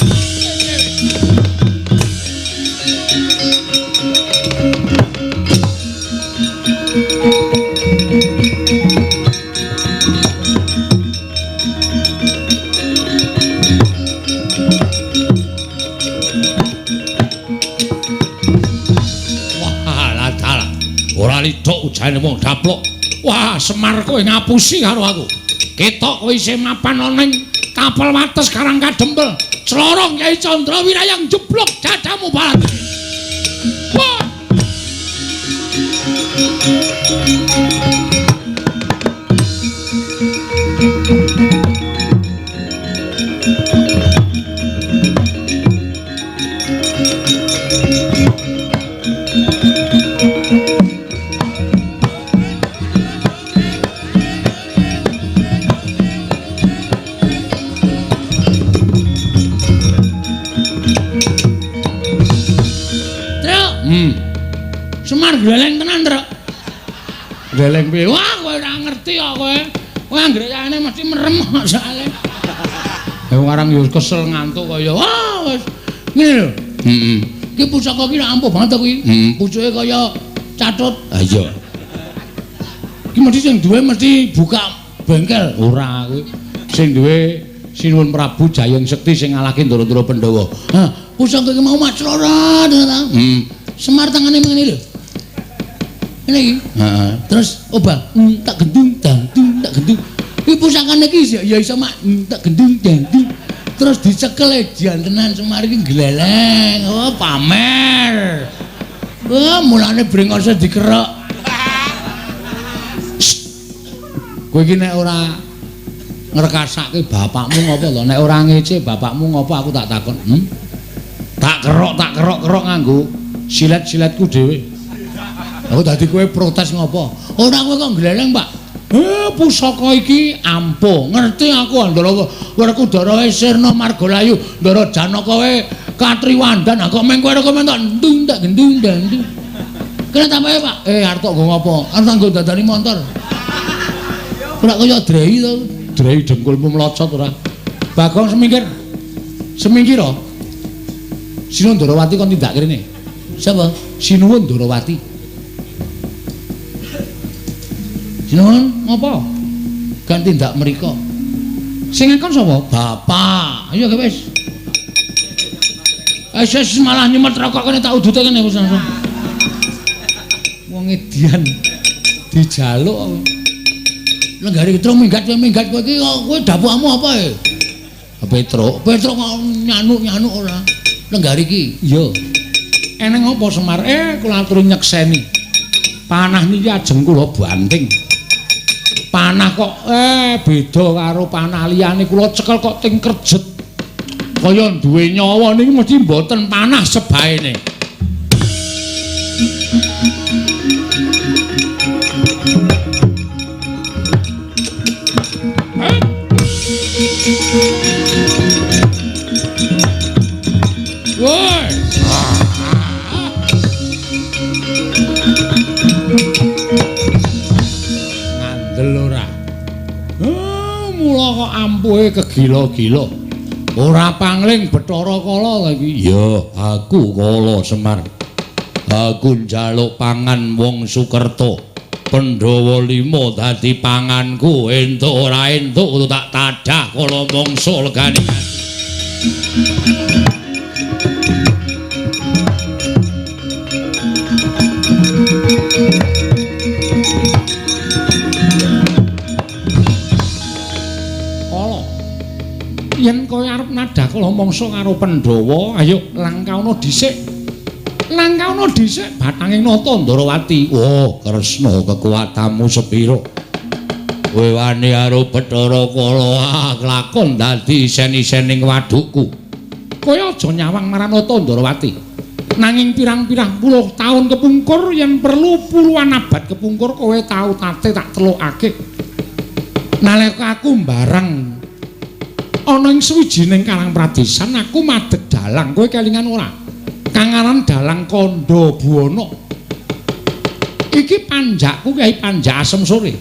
Ora lidok ujane wong daplok. Wah, Semar kowe ngapusi karo aku. Ketok kowe isih mapan ana ning kapal wates Karang Kadempel. Clorong Kyai Candra Wirayang jeblok dadamu balat. Wah. Semar gleleng tenan, Truk. Gleleng piye? Wah, kowe ora ngerti kok kowe. Kowe anggere mesti merem kok soalé. Wong arang yo kesel ngantuk kaya wah wis ngene lho. Heeh. Iki pusaka iki ampuh banget to kuwi. Heeh. Pucuke kaya catut. Ha iya. Iki mesti sing duwe mesti buka bengkel. Ora kuwi. Sing duwe Sinuwun Prabu Jayeng Sekti sing ngalahke Ndara-ndara Pandhawa. Hah, pusaka iki mau maclorot ta. Heeh. Semar tangane ngene lho. Ngene iki. Heeh. Terus obah tak gendung dang tak gendung. Iki pusakane iki ya iso mak tak gendung dang. Terus dicekel jan tenan Semar iki gleleng. Oh, pamer. Wah, mulane brengose dikerok. Kowe iki nek ora ngrekasake bapakmu ngopo to? Nek ora ngece bapakmu ngopo aku tak takon. Tak kerok-kerok nganggo silet-siletku dhewe. Aku dadi kowe protes ngopo? Ora kowe kok gleleng, Pak. Pusaka iki ampuh. Ngerti aku Ndara Werkudara wae Sirna Margalayu, Ndara Janaka wae Katriwandan. Kok meng kowe kok mentok ndung tak gendung dandung. Kena tambahe, Pak. Arep tok nggo ngopo? Arep nggo dandani montor. Ora kaya drei to. Drei dengkulmu mlocot ora. Bagong semingkir. Semingkir to. Sinuwun Ndarawati kon tindak rene. Sapa? Sinuwun Ndarawati. Sinuwun ngopo? Kan tindak mriko. Sing ngakon sapa? Bapak. Ayo wis. Wis malah nyemet rokok kene tak udute kene wis langsung. Wong edian dijaluk. Lenggari Petruk minggat kowe iki kowe dapukmu apa e? Petruk, Petruk kok nyanuk-nyanuk ora. Lenggari iki. Iya. Eneng apa Semar? Kula aturi nyekseni. Panah niki ajeng kula banting. Panah kok beda karo panah liyane, kula cekel kok ting kerjet. Kaya duwe nyawa niki mesti mboten panah sebaene. Woi. Ngandel ora. Mula kok ampuhe kegila-gila. Ora pangling Bathara Kala iki. Ya, aku Kala Semar. Aku njaluk pangan wong Sukerta. Pandhawa 5 dadi panganku, entuk ora entuk kudu tak tadah kala mangsa legane. Kala, yen kowe arep nadah kala mangsa karo Pandhawa, ayo langkaono dhisik. Langkaono dhisik bathanging nata Ndarawati. Oh, Kresna kekuatanmu sepira? Kowe wani karo Bathara Kala lakon dadi isen-isening wadukku. Kowe aja nyawang marang nata Ndarawati. Nanging pirang-pirang puluh taun kepungkur yen perlu puluhan abad kepungkur kowe tau tate tak telukake. Nalika aku mbareng ana ing sawijining karang pradesan aku madeg dalang, kowe kelingan ora? Kang aran Dalang Kandha Buwana. Iki panjakku Kyai Panjak Asem Sore.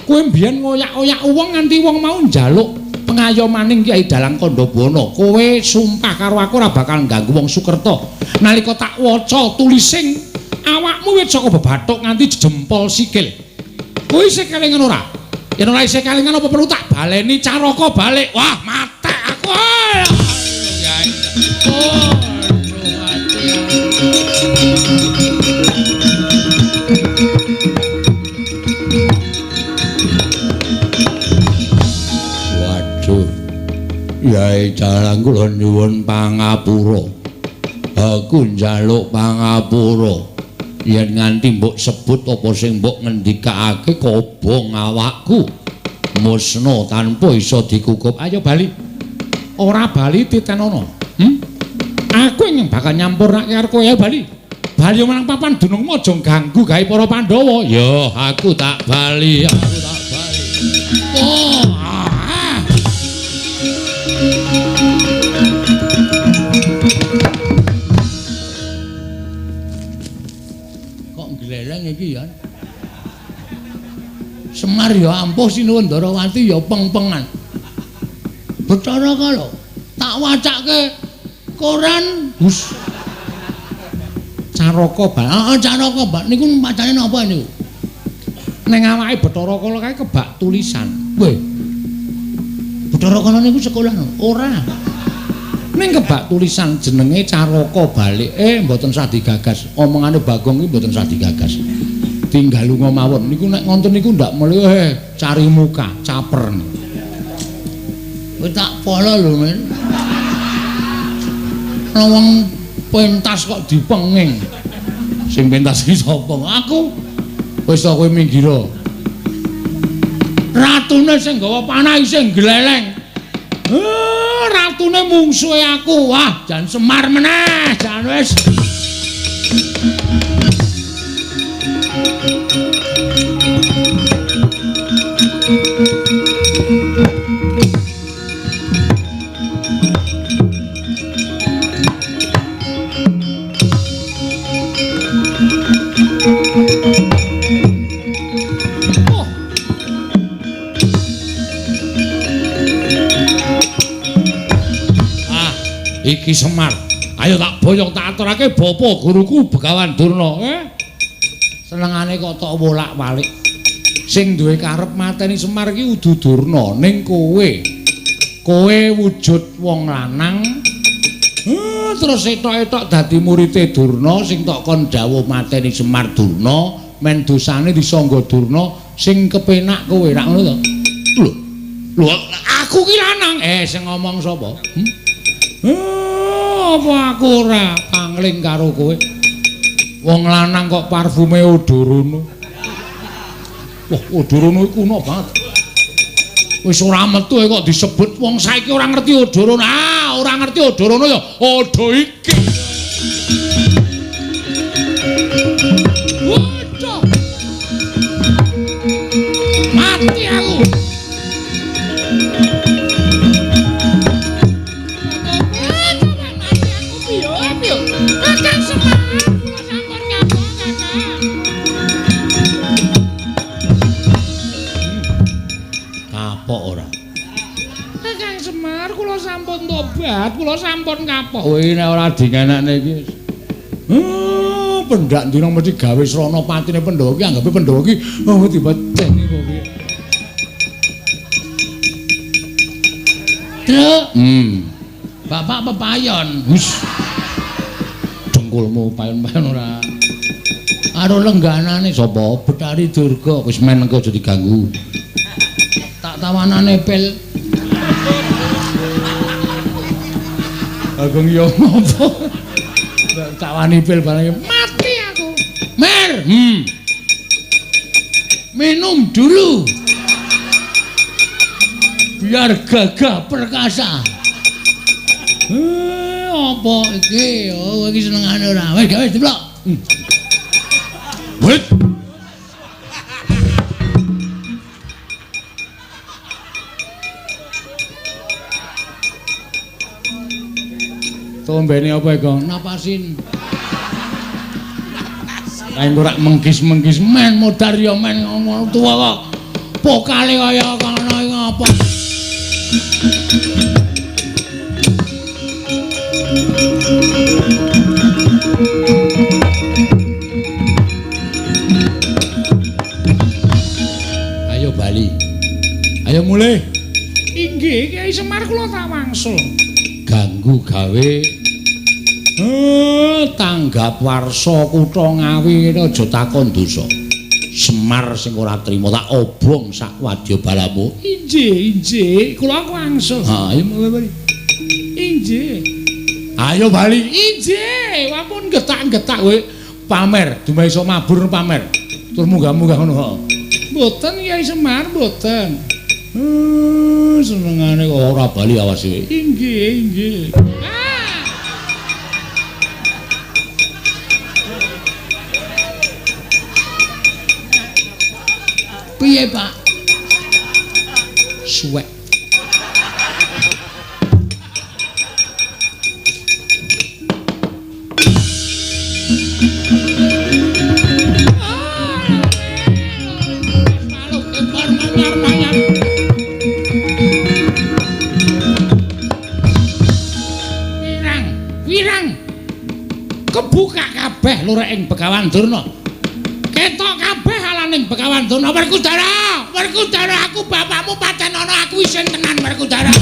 Kowe mbiyen ngoyak-oyak wong nganti wong mau njaluk pengayomaning Kyai Dalang Kandha Buwana. Kowe sumpah karo aku ora bakal ngganggu wong Sukerta. Nalika tak waca tulising awakmu wis saka bebathuk nganti jempol sikil. Kowe isih kelingan ora? Yen ora isih kelingan apa perlu tak baleni caraka balik? Wah, matek aku. Oh. Waduh. Yai Dalang kula nyuwun pangapura. Aku njaluk pangapura. Yen nganti mbok sebut apa sing mbok ngendikake kobong awakku. Musna tanpa iso dikukup. Ayo bali. Ora bali titenono. Aku ingin bakal nyampurnake karo kowe, ayo bali. Bali marang papan dunungmu aja ganggu gawe para Pandhawa. Ya, aku tak bali, aku tak bali. Oh. Ah. Kok gleleng iki ya? Semar ya ampuh, Sinuwun Ndarawati ya peng-pengan. Bathara Kala. Tak wacake koran. Hus. Caraka bal. Heeh, Caraka bal. Niku macane napa niku? Ning awake Bathara Kala kae kebak tulisan. Weh. Bathara Kala niku sekolah no? Ora. Ning kebak tulisan jenenge Caraka Balik. Mboten sah digagas. Omongane Bagong iki mboten sah digagas. Tinggal lunga mawon. Niku nek ngonten niku ndak melu cari muka, caper. Kowe tak polo lho, Men. Ana wong pentas kok dipenging. Sing pentas iki sapa? Aku. Wis ta kowe minggir. Ratune sing gawa panah isih gleleng. Ratune mungsuhe aku. Wah, jan Semar meneh, jan wis. Iki Semar. Ayo tak boyong tak aturake bapa guruku Begawan Durna. Senengane kok tok wolak-walik. Sing duwe karep mateni Semar iki udu Durna ning kowe. Kowe wujud wong lanang. Terus etok-etok dadi murite Durna sing tok kon dawuh mateni Semar Durna, men dosane disangga Durna sing kepenak kowe rak ngono to. Lho. Lho, aku ki lanang. Sing ngomong sapa? Apa aku ora pangling karo kowe? Wong lanang kok parfume Odorono. Wah, Odorono iku kuno banget. Wis ora metu kok disebut wong saiki ora ngerti Odorono. Ah, ora ngerti Odorono ya odo iki. Waduh. Mati aku. Kapok ora? Kakang Semar, kula sampun tobat, kula sampun kapok. Kowe nek ora dingenekne iki. Pendak dina mesti gawe srana patine Pandhawa iki anggape Pandhawa iki oh dipeceni kok piye. Truk. Bapak pepayon. Wis. Dengkulmu payon-payon ora. Karo lengganane sapa? Bathari Durga. Wis men engko aja diganggu. Tak tawanane pil. Agung yo ngopo? Tawani pil barang mati aku. Mer. Minum dulu. Biar gagah perkasa. Apa iki? Oh, iki senengane ora. Wis gawe diplok. Wit. Tombene apa iku? Napasin. Kae ora mengkis-mengkis men modar ya men ngono tuwa kok. Pokale kaya kono iki apa? Ayo bali. Ayo mulih. Inggih, Kyai Semar kula tak wangsul. Ganggu gawe tanggap warsa kutha Ngawi ngene aja takon dosa. Semar sing ora trima tak obong sak wadya balamu. Inggih, inggih, kula wangsul. Ha, ayo bali. Inggih. Ayo bali. Inggih, ampun getak-getak kowe pamer, dumeh iso mabur pamer. Tur munggah-munggah ngono kok. Mboten Kyai Semar, mboten. Senengane kok ora bali awas kowe. Inggih, inggih. Piye, Pak? Suwek. kabeh lurek ing Begawan Durna. Ketok kabeh alaning Begawan Durna. Werkudara, Werkudara, aku bapakmu paten ana, aku isin tenan Werkudara.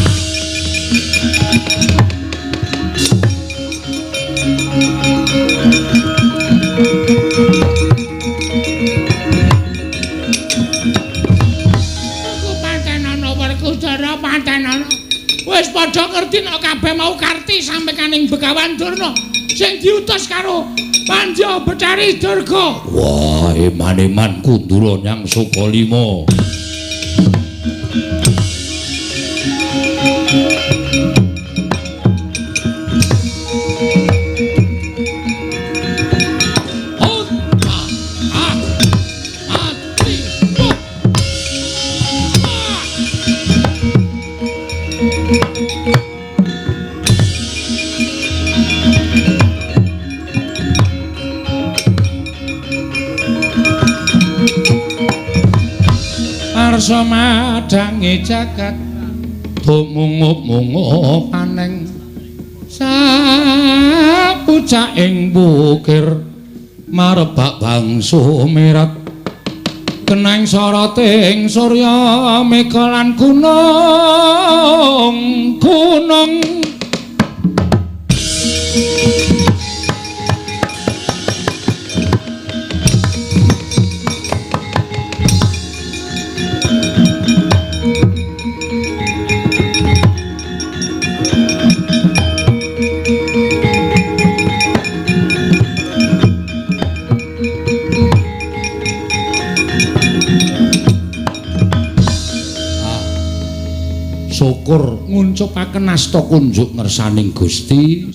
Aku paten ana Werkudara, paten ana. Wis padha ngerti nek kabeh mau karti sampe kaning Begawan Durna sing diutus karo Pandya Betari Durga. Wah, eman-eman kundura nyang Sukalima. Arsa madange jagat tumungup-mungup aneng sapucaking bukir marebak bangsu mirat keneng soroting surya mega lan gunung gunung. Syukur nguncupaken asta kunjuk ngersaning Gusti.